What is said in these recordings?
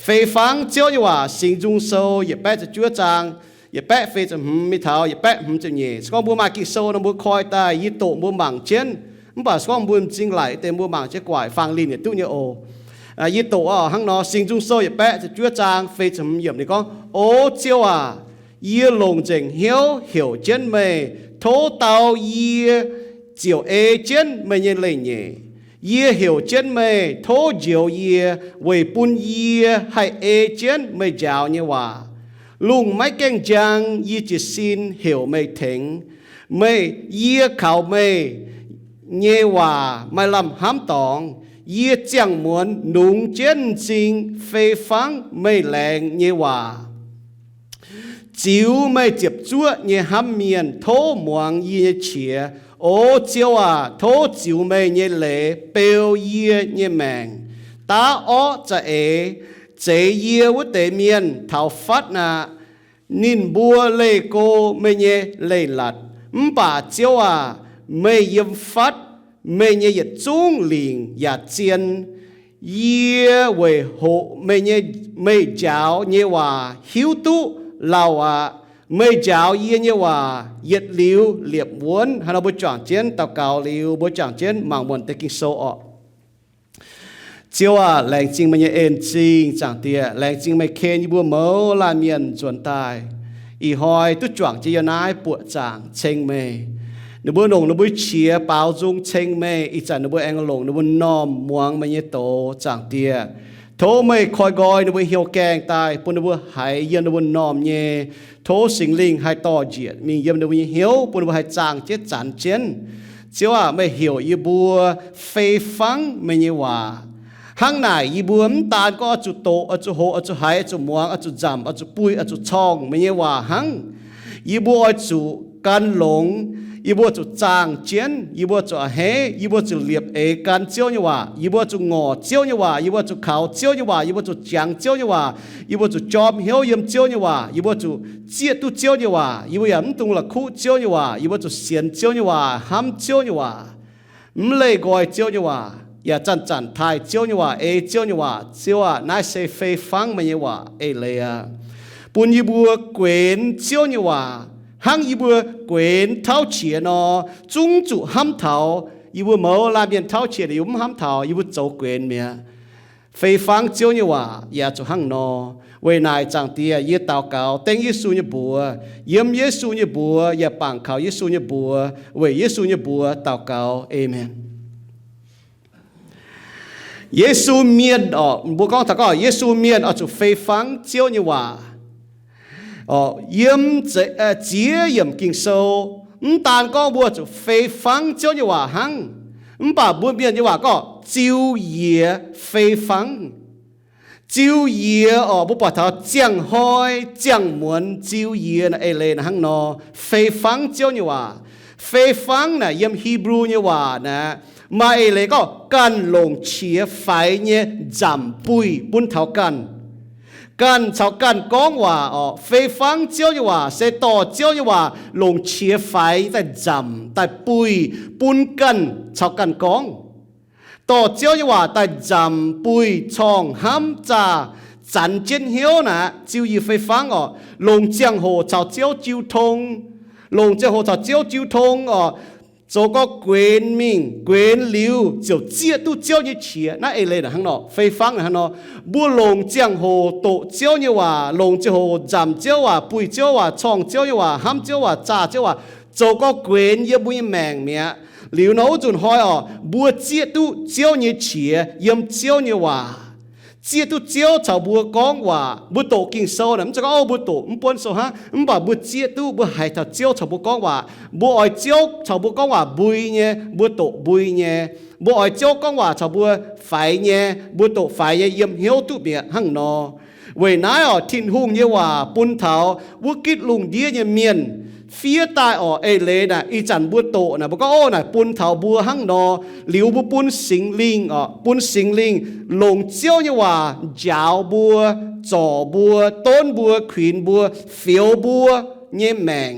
Fei fangv Ziouv nyei waac, Singx Nzung Sou yietc baeqv ziepc juov zaang yietc baeqv feix ziepc hmz mingh taux yietc baeqv hmz ziepc nyeic. Se gorngv mbuo maaih Ging-Sou nor mbuo koi daaih, yie doqc mbuo mangc jienv. Mv baac se gorngv mbuo m'zing laic deix mbuo mangc jienv guaic faang linh yietc duqv nyei oc. Yie doqc hnangv nor, Singx Nzung Sou yietc baeqv ziepc juov zaang feix ziepc hmz yiemc ninh gorngv, O Ziouv aac, yie longc nzengc hnyouv heuc jienv meih. Tov dau yie ziouc ei jienv meih nyei leiz-nyeic. Yie heuc jienv meih, tov njoux yie, weic bun yie haih ei jienv meih njaaux nyei waac. Lungh maiv gaengh njang yie jiez sin heuc meih tengx meih. Yie kaux meih nyei waac maaih lamh hnamv dorngx. Yie ziangh muonz nungx jienv m'zing fei fangv meih laengz nyei waac, ziux meih ziepc zuoqv nyei hnamv mienh. Tov muangx yie nyei qiex. O Ziouv aac, tov ziux meih nyei leiz beu yie nyei maengc. Daav orqv za'eix zeix yie wuov deix mienh taux fatv aqv. Ninh mbuo leih go meih nyei leiz-latc. Mv baac Ziouv aac, meih yiem fatv, meih nyei yietc zungv lingc yaac zien. Yie weic hoqc meih nyei, meih njaaux nyei waac hiuv duqv lauh aqv. Meih njaaux yie nyei waac yietc liuz liepc wuonv. Hnangv nor mbuo juangc jienv daux gaux liuz, mbuo juangc jienv mangc muonc deix Ging-Sou orqc. Ziouv aac, laengz zingh meih nyei en-zingh. Zaangc Diex, laengz zingh meih ken yie mbuo mouz laanh mienh nzuonx daaih, ih hnoi duqv juangc jienv yiem naaiv buoqc zaangc ceng meih. Ninh mbuo longc ninh mbuo qiex baaux nzung ceng meih. Ih zanc ninh mbuo aengx longc ninh mbuo m'normh muangx meih nyei doz. Zaangc Diex, tov meih koi nqoi ninh mbuo hnyouv gaengh daaih, bun ninh mbuo haiz yiem ninh mbuo m'normh nyei. Tov Singx Lingh haih dorh njiec mingh yiem ninh mbuo nyei hnyouv, bun ninh mbuo haih zaangh jienv zanx jienv. Ziouv aac, meih heuc yie mbuo fei fangv meih nyei waac. Hnangv naaic yie mbuo mv daan gorngv oix zuqc doqc, oix zuqc hoqc, oix zuqc haiz, oix zuqc muangx, oix zuqc nzamc, oix zuqc buih, oix zuqc corngh meih nyei waac hnangv. Yie mbuo oix zuqc gan longx. Yie mbuo zuqc zaangh jienv. Yie mbuo zuqc a'hneiv. Yie mbuo zuqc liepc eix gan Ziouv nyei waac. Yie mbuo zuqc ngorc Ziouv nyei waac. Yie mbuo zuqc kaux Ziouv nyei waac. Yie mbuo zuqc jangx Ziouv nyei waac. Yie mbuo zuqc jorm hnyouv yiem Ziouv nyei waac. Yie mbuo zuqc zieqv duqv Ziouv nyei waac. Yie mbuo yaac mv dungx la'kuqv Ziouv nyei waac. Yie mbuo zuqc sienx Ziouv nyei waac, hnamv Ziouv nyei waac, mv leih nqoi Ziouv nyei waac, yaac zanc-zanc taaih Ziouv nyei waac, ei Ziouv nyei waac. Ziouv aac, naaiv se fei fangv meih nyei waac eix leiz aqv. Bun yie mbuo guenx Ziouv nyei waac hnangv yie mbuo guenx tauv qiex nor, zungv zuqc hnamv taux. Yie mbuo mouz laanh mienh tauv qiex naaic yie mbuo mv hnamv taux, yie mbuo zoux guenx mi'aqv. Fei fangv Ziouv nyei waac yaac zuqc hnangv nor. Weic naaic, Zaangc Diex, yie daux gaux dengv Yesu nyei mbuox, yiem Yesu nyei mbuox yaac bangc kaux Yesu nyei mbuox, weic Yesu nyie mbuox daux gaux, aamen. Yesu Mienh orqc, mbuo gorngv taux gorngv Yesu Mienh oix zuqc fei fangv Ziouv nyei waac. Yiem ziex yiemc Ging-Sou, mv daan gorngv mbuo zuqc fei fangv Ziouv nyei waac hnangv, mv baac mbuo Mienh nyei waac gorngv ziux yiez fei fangv. Ziux yiez orqc, mbuo buatc taux ziangh hnoi ziangh muonz ziux yiez naaic eix leiz naaic hnangv nor, fei fangv Ziouv nyei waac. Fei fangv naaic yiem Hipv^lu nyei waac naaic maaih eix leiz gorngv ganh longc qiex faix nyei nzamc buih bun taux ganh. Ganh caux ganh gorngv waac orqc, fei fangv Ziouv nyei waac se dorh Ziouv nyei waac longc qiex faix daaih nzamc daaih buih bun ganh caux ganh gorngv. Dorh Ziouv nyei waac daaih nzamc buih corngh hnamv zaah zanx jienv hnyouv naaic ziux yiez fei fangv orqc, longc ziangh hoc caux Ziouv jiu tong, longc ziangh hoc caux Ziouv jiu tong orqc, zoux gorx guenx mingh, guenx liuz ziouc zieqv duqv Ziouv nyei qiex. Naaiv eix leiz naaic hnangv nor, fei fangv naaic hnangv nor. Mbuo longc ziangh hoc doqc Ziouv nyei waac, longc ziangh hoc nzamc Ziouv waac, buih Ziouv waac, corngh Ziouv nyei waac, hnamv Ziouv waac, zaah Ziouv waac, zoux gorx guenx yiem mbuo nyei maengc mi'aqv. Liuz nor wuov nzunc hnoi orqc, mbuo zieqv duqv Ziouv nyei qiex yiem Ziouv nyei waac. Zieqv duqv Ziouv caux mbuo gorngv waac. Mbuo doqc Ging-Sou naaic, mv zeiz gorngv, o, mbuo doqc mv buonv sou hnangv, mv baac mbuo zieqv duqv, mbuo haiz taux Ziouv caux mbuo gorngv waac. Mbuo oix Ziouv caux mbuo gorngv waac mbui nyei, mbuo doqc mbui nyei. Mbuo oix Ziouv gorngv waac caux mbuo faix nyei, mbuo doqc faix nyei, yiem hnyouv duqv mi'aqv hnangv nor. Weic naaiv orqc, Tin-Hungh nyei waac bun taux wuov gitv lungh ndiev nyei mienh fiev daaih orqc, eix leiz naaic ih zanc mbuo doqc naaic, mbuo gorngv, o, naaic bun taux mbuo hnangv nor. Liuz mbuo bun Singx Lingh orqc, bun Singx Lingh longc Ziouv nyei waac njaaux mbuo, zorc mbuo, donv mbuo, kuinx mbuo, fioux mbuo nyei maengc.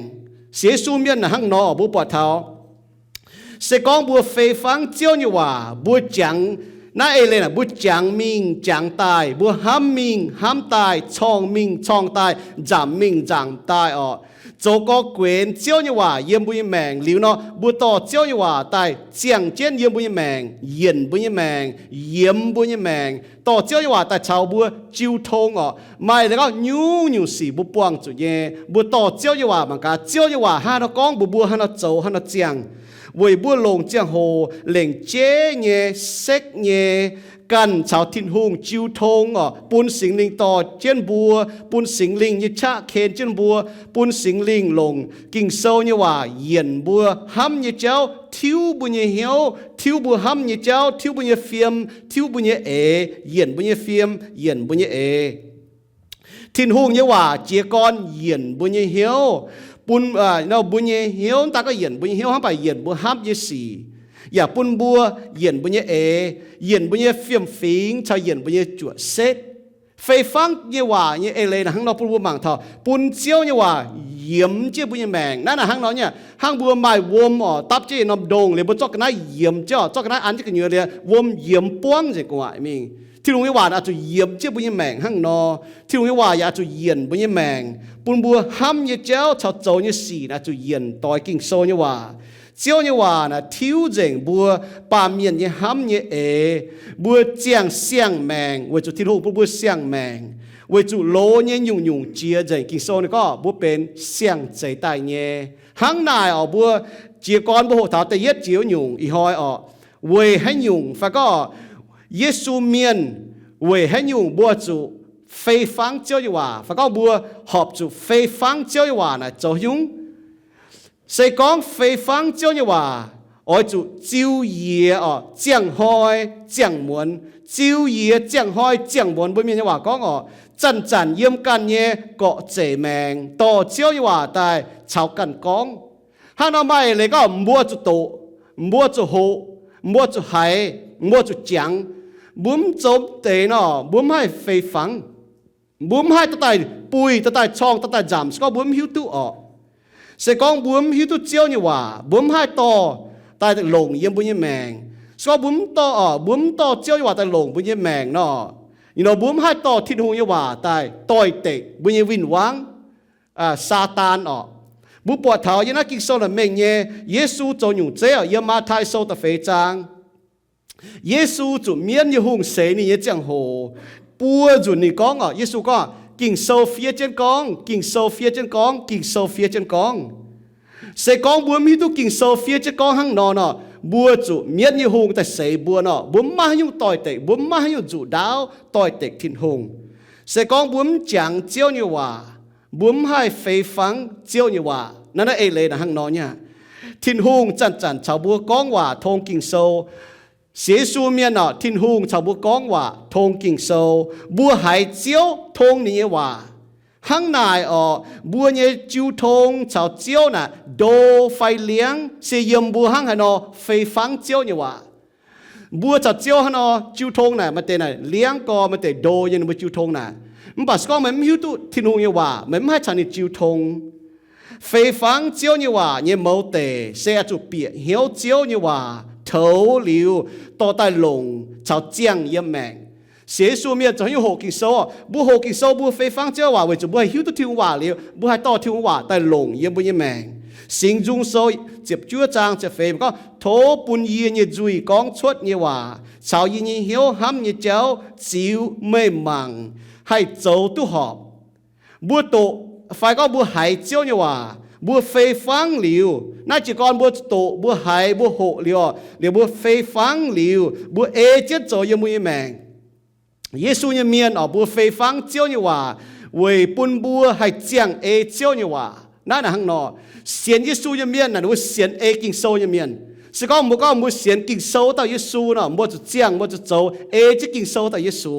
Sienx Yesu mienh naaic hnangv nor, mbuo buatc taux se gorngv mbuo fei fangv Ziouv nyei waac, mbuo jangx Naaiv eix leiz naaic, mbuo jangx mingh jangx daaih, mbuo hnamv mingh hnamv daaih, corngh mingh corngh daaih, nzamc mingh nzamc daaih orqc. Zoux gorx-guenx Ziouv nyei waac yiem mbuo nyei maengc liuz nor, mbuo dorh Ziouv nyei waac daaih ziangh jienv yiem mbuo nyei maengc, yienc mbuo nyei maengc, yiemx mbuo nyei maengc, dorh Ziouv nyei waac daaih caux mbuo jiu tong orqc. Maaih leiz gorngv nyungc-nyungc sic mbuo buangh zuqc nyei, mbuo dorh Ziouv nyei waac mangc gaax, Ziouv nyei waac hnangv haaix nor gorngv mbuox mbuo, hnangv haaix nor zoux, hnangv haaix nor ziangh, weic mbuo longc ziangh hoc lengc jeiv nyei, sekv nyei, ganh caux Tin-Hungh jiu tong orqc, bun Singx Lingh dorh jienv mbuo, bun Singx Lingh nyei qaqv ken jienv mbuo, bun Singx Lingh longc Ging-Sou nyei waac yienc mbuo hnamv nyei jauv, tiuv mbuo nyei hnyouv, tiuv mbuo hnamv nyei jauv, tiuv mbuo nyei fiem, tiuv mbuo nyei eix, yienc mbuo nyei fiem, yienc mbuo nyei eix. Tin-Hungh nyei waac jiez gorn yienc mbuo nyei hnyouv, bun, aa, nor mbuo nyei hnyouv, mv daaih gorngv yienc mbuo nyei hnyouv hnangv, mv baac yienc mbuo hnamv nyei sic, yaac bun mbuo yienc mbuo nyei eix, yienc mbuo nyei fiem-fingx, caux yienc mbuo nyei juoqc setv. Fei fangv nyei waac nyei eix leiz naaic hnangv nor bun mbuo mangc taux bun Ziouv nyei waac yiemx jienv mbuo nyei maengc. Naaiv naaic hnangv nor nyei, hnangv mbuo maaih wuom orqc, dapv jienv yietc norm ndongh liuz, mbuo zorqv ga'naaiv yiemx jienv orqc, zorqv ga'naaiv an jienv gu'nyuoz liuz, wuom yiemx buangv nzengc gu'nguaaic mingh. Tin-Hungh nyei waac naaic oix zuqc yiemx jienv mbuo nyei maengc hnangv nor. Tin-Hungh nyei waac yaac oix zuqc yienc mbuo nyei maengc, bun mbuo hnamv nyei jauv caux zoux nyei sic naaic zuqc yienc doix Ging-Sou nyei waac. Ziouv nyei waac naaic tiuv nzengc mbuo baamh mienh nyei hnamv nyei eix. Mbuo ziangh siang-maengc weic zuqc Tin-Hungh bun mbuo siang-maengc, weic zuqc loz nyei nyungc-nyungc jiex nzengc. Ging-Sou ninh gorngv mbuo benx siang-zeix daaih nyei. Hnangv naaic orqc, mbuo jiez gorn mbuo hoqc taux da'yietv jiex wuov nyungc ih hnoi orqc, weic haaix nyungc fai gorngv Yesu mienh weic haaix nyungc mbuo zuqc fei fangv Ziouv nyei waac, fai gorngv mbuo horpc zuqc fei fangv Ziouv nyei waac naaic zoux haaix nyungc? Se gorngv fei fangv Ziouv nyei waac, oix zuqc ziu yiex orqc, ziangh hnoi ziangh muonz, ziu yiex ziangh hnoi ziangh muonz. Mbuo mienh nyei waac gorngv orqc, zanc-zanc yiem ganh nyei gorqv-zeic maengx dorh Ziouv nyei waac daaih caux ganh gorngv. Hnangv nor maaih leiz gorngv mbuo zuqc doqc, mbuo zuqc hoqc, mbuo zuqc haiz, mbuo zuqc jangx. Mbuo mv zoux deix nor, mbuo mv haih fei fangv. Mbuo mv haih dorh daaih buih, dorh daaih corngh, dorh daaih nzamc, se gorngv mbuo mv hiuv duqv orqc. Se gorngv mbuo mv hiuv duqv Ziouv nyei waac, mbuo mv haih dorh daaih longc yiem mbuo nyei maengc. Se gorngv mbuo mv dorh orqc, mbuo mv dorh Ziouv nyei waac daaih longc mbuo nyei maengc nor, ih nor mbuo mv haih dorh Tin-Hungh nyei waac daaih doix-dekc mbuo nyei win-wangv, aa, Saadaan orqc. Mbuo buatc taux yiem naaiv Ging-Sou naaic mengh nyei, Yesu zoux nyungc zeiv orqc, yiem Matv^tai Sou da'feix zaang. Yesu zuqc mienv nyei hungh seix ninh nyei ziangh hoc, buo nzunc ninh gorngv orqc, Yesu gorngv, Ging-Sou fiev jienv gorngv, Ging-Sou fiev jienv gorngv, Ging-Sou fiev jienv gorngv. Se gorngv mbuo mv hiuv duqv Ging-Sou fiev jienv gorngv hnangv nor nor, mbuo zuqc mienv nyei hungh daaih seix mbuo nor, mbuo mv maaih haaix nyungc doix-dekc, mbuo mv maaih haaix nyungc nzuqc ndaauv doix-dekc Tin-Hungh. Se gorngv mbuo mv jangx Ziouv nyei waac, mbuo mv haih fei fangv Ziouv nyei waac. Naaiv naaiv eix leiz naaic hnangv nor nyei aqv. Tin-Hungh zanc-zanc caux mbuo gorngv waac tong Ging-Sou. Sienx Yesu mienh orqc, Tin-Hungh caux mbuo gorngv waac tong Ging-Sou. Mbuo haiz Ziouv tong ninh nyei waac. Hnangv naaic orqc, mbuo nyei jiu tong caux Ziouv naaic ndo fai liangv se yiem mbuo hnangv haaix nor fei fangv Ziouv nyei waac. Mbuo caux Ziouv hnangv nor jiu tong naaic, maaih deix naaic liangv gorx, maaih deix ndo nyei ninh mbuo jiu tong naaic. Mv baac se gorngv meih mv hiuv duqv Tin-Hungh nyei waac, meih mv haih caux ninh jiu tong. Fei fangv Ziouv nyei waac nyei mouz deic se oix zuqc bieqc hnyouv Ziouv nyei waac, toux liuz dorh daaih longc caux ziangh yiem maengc. Sienx Yesu mienh zoux haaix nyungc hoqc Ging-Sou? Mbuo hoqc Ging-Sou mbuo fei fangv Ziouv waac weic zuqc mbuo haih hiuv duqv Tin-Hungh waac liuz, mbuo haih dorh Tin-Hungh waac daaih longc yiem mbuo nyei maengc. Singx Nzung Sou ziepc juov zaang ziepc feix gorngv, tov bun yie nyei nzuih gorngv cuotv nyei waac caux yie nyei hnyouv hnamv nyei jauv ziux meih mangc haih zoux duqv horpc. Mbuo doqc fai gorngv mbuo haiz Ziouv nyei waac, mbuo fei fangv liuz, naaiv jiez gorn mbuo doqc, mbuo haiz, mbuo hoqc liuz orqc, liuz mbuo fei fangv liuz, mbuo ei jienv zoux yiem mbuo nyei maengc. Yesu nyei mienh orqc, mbuo fei fangv Ziouv nyei waac weic bun mbuo haih ziangh ei Ziouv nyei waac. Naaiv naaic hnangv nor, sienx Yesu nyei mienh naaic ninh mbuo sienx ei Ging-Sou nyei mienh. Se gorngv mbuo gorngv mbuo sienx Ging-Sou dauh Yesu nor, mbuo zuqc ziangh, mbuo zuqc zoux ei jienv Ging-Sou dauh Yesu.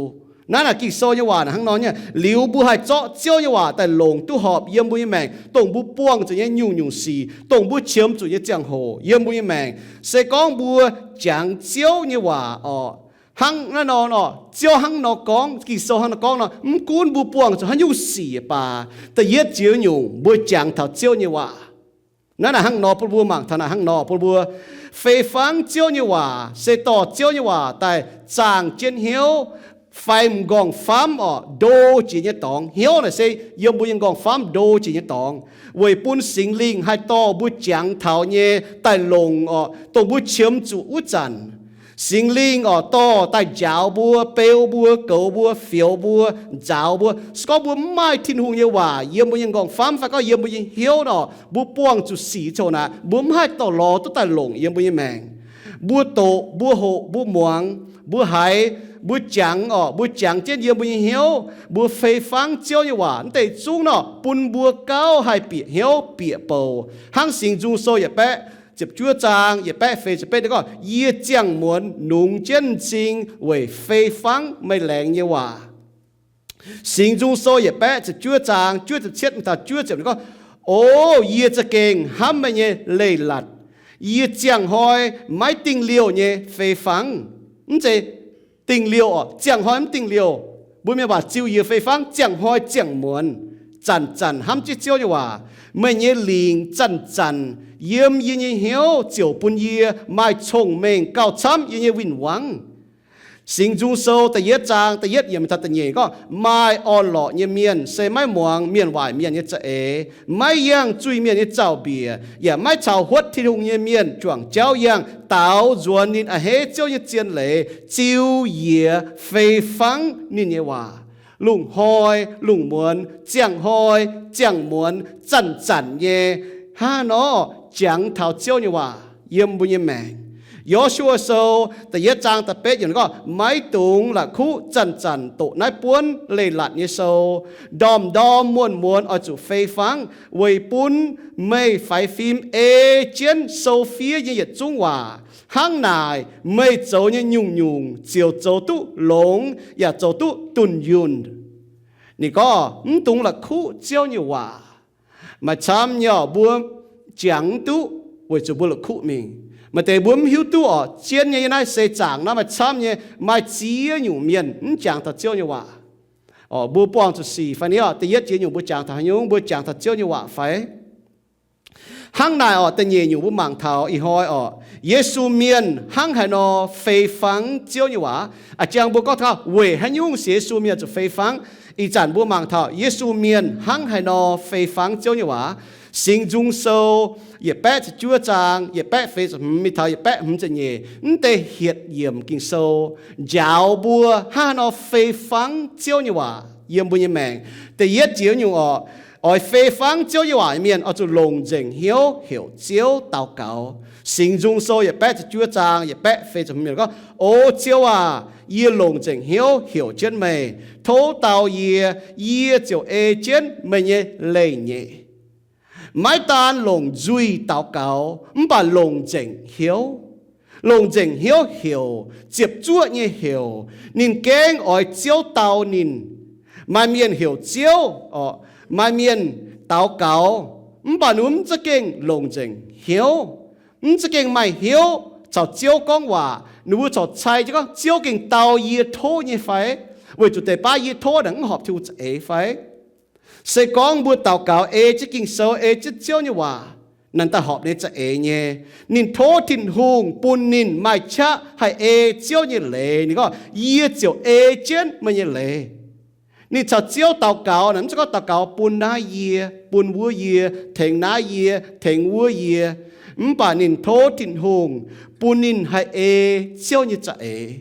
Naaiv naaic Ging-Sou nyei waac naaic hnangv nor nyei, liuz mbuo haih zorqv Ziouv nyei waac daaih longc duqv horpc yiem mbuo nyei maengc, dongh mbuo buangh zuqc nyei nyungc-nyungc sic, dongh mbuo qiemx zuqc nyei ziangh hoc yiem mbuo nyei maengc. Se gorngv mbuo jangx Ziouv nyei waac orqc, hnangv naaiv nor, Ziouv hnangv nor gorngv, Ging-Sou hnangv nor gorngv nor, mv gunv mbuo buangh zuqc haaix nyungc sic baac, da'yietv jiex nyungc mbuo jangx taux Ziouv nyei waac. Naaiv naaic hnangv nor bun mbuo mangc taux naaic hnangv nor bun mbuo Fei fangv Ziouv nyei waac se dorh Ziouv nyei waac daaih zaangh jienv hnyouv, fai m'nqorngv-famv orqc, ndo jiex nyei dorngx. Hnyouv naaic se yiem mbuo nyei m'nqorngv-famv ndo jiex nyei dorngx, weic bun Singx Lingh haih dorh mbuo jangx taux nyei daaih longc orqc, dongh mbuo qiemx zuqc wuov zanc. Singx Lingh orqc dorh daaih njaaux mbuo, beu mbuo, goux mbuo, fioux mbuo, nzaaux mbuo. Se gorngv mbuo mv maaih Tin-Hungh nyei waac yiem mbuo nyei m'nqorngv-famv fai gorngv yiem mbuo nyei hnyouv nor, mbuo buangh zuqc sic ziouc naaic, mbuo mv haih dorh lorz duqv daaih longc yiem mbuo nyei maengc. Mbuo doqc, mbuo hoqc, mbuo muangx, mbuo haiz, mbuo jangx orqc, mbuo jangx jienv yiem mbuo nyei hnyouv, mbuo fei fangv Ziouv nyei waac, mv deix zungv nor bun mbuo gauh haih bieqc hnyouv bieqc bouc. Hnangv Singx Nzung Sou yietc baeqv ziepc juov zaang yietc baeqv feix ziepc betv gorngv, Yie ziangh muonz nungx jienv m'zing weic fei fangv meih laengz nyei waac. Singx Nzung Sou yietc baeqv ziepc juov zaang juov ziepc cietv mingh taux juov ziepc gorngv, O yie za'gengh hnamv meih nyei leiz-latc. Yie ziangh hnoi maiv dingh liouh nyei fei fangv. Mv zeiz dingh liouh orqc, ziangh hnoi mv dingh liouh. Mbuo mienh waac ziux yie fei fangv ziangh hnoi ziangh muonz, zanc-zanc hnamv jienv Ziouv nyei waac. Meih nyei lingc zanc-zanc yiem yie nyei hnyouv ziouc bun yie maaih cong-mengh gauh camv yie nyei win-wangv. Singx Nzung Sou da'yietv zaang da'yietv yiemc taux da'nyeic gorngv, Maaih orn-lorqc nyei mienh se maiv muangx mienh waaic mienh nyei za'eix, maiv yangh zuiz-mienh nyei zaux-mbiec, yaac maiv caux huotv Tin-Hungh nyei mienh juangc jauv yangh. Daaux nzuonx ninh a'hneiv Ziouv nyei zien leiz, ziux yiez fei fangv ninh nyei waac. Lungh hnoi lungh muonz, ziangh hnoi ziangh muonz, zanc-zanc nyei hnangv nor jangx taux Ziouv nyei waac yiem mbuo nyei maengc. Yo^su^waa Sou da'yietv zaang da'betv yiemc gorngv, Maiv dungx la'kuqv zanc-zanc doqc naaiv buonv leiz-latc nyei sou. Ndorm-ndorm muonz-muonz oix zuqc fei fangv, weic bun meih faix fim ei jienv sou fiev nyei yietc zungv waac. Hnangv naaic, meih zoux nyei nyungc-nyungc ziouc zoux duqv longx yaac zoux duqv dunh yunh. Ninh gorngv mv dungx la'kuqv Ziouv nyei waac. Maaih camv nyei orqc, mbuo jangx mv duqv weic zuqc mbuo la'kuqv mingh. Maaih deix mbuo mv hiuv duqv orqc, zien nyei naaiv se zaangc naaiv maaih camv nyei, maaih ziex nyungc mienh mv jangx taux Ziouv nyei waac. Orqc, mbuo buangh zuqc sic fai ni orqc, da'yietv jiex nyungc mbuo jangx taux haaix nyungc, mbuo jangx taux Ziouv nyei waac fai? Hnangv naaic orqc, da'nyeic nyungc mbuo mangc taux ih hnoi orqc, Yesu Mienh hnangv haaix nor fei fangv Ziouv nyei waac. A'jang mbuo gorngv taux weic haaix nyungc sienx Yesu mienh zuqc fei fangv. Ih zanc mbuo mangc taux Yesu Mienh hnangv haaix nor fei fangv Ziouv nyei waac. Singx Nzung Sou yietc baeqv ziepc juov zaang yietc baeqv feix ziepc hmz mingh taux yietc baeqv hmz ziepc nyeic, mv deix hietc yiemc Ging-Sou njaaux mbuo hnangv haaix nor fei fangv Ziouv nyei waac yiem mbuo nyei maengc. Da'yietv jiex nyungc orqc, oix fei fangv Ziouv nyei waac nyei mienh oix zuqc longc nzengc hnyouv heuc Ziouv daux gaux. Singx Nzung Sou yietc baeqv ziepc juov zaang yietc baeqv feix ziepc hmz gorngv, O Ziouv aac, yie longc nzengc hnyouv heuc jienv meih. Tov dau yie, yie ziouc ei jienv meih nyei leiz-nyeic. Maiv daan longc nzuih daux gaux, mv baac longc nzengc hnyouv. Longc nzengc hnyouv heuc, ziepc zuoqv nyei heuc. Ninh gengh oix Ziouv dau ninh. Maaih mienh heuc Ziouv, orqc, maaih mienh daux gaux, mv baac ninh mbuo mv za'gengh longc nzengc hnyouv, mv za'gengh maaih hnyouv caux Ziouv gorngv waac. Ninh mbuo corc cai jienv gorngv, Ziouv gengh dau yie tov nyei fai? Weic zuqc deix baav yie tov naaic mv horpc Tin-Hungh za'eix fai? Se gorngv mbuo daux gaux ei jienv Ging-Sou, ei jienv Ziouv nyei waac, naaic daaih horpc ninh za'eix nyei. Ninh tov Tin-Hungh bun ninh maaih qaqv haih ei Ziouv nyei leiz. Ninh gorngv, Yie ziouc ei jienv meih nyei leiz. Ninh caux Ziouv daux gaux naaic, mv zeiz gorngv daux gaux bun naaiv yie, bun wuov yie, tengx naaiv yie, tengx wuov yie. Mv baac ninh tov Tin-Hungh bun ninh haih ei Ziouv nyei za'eix.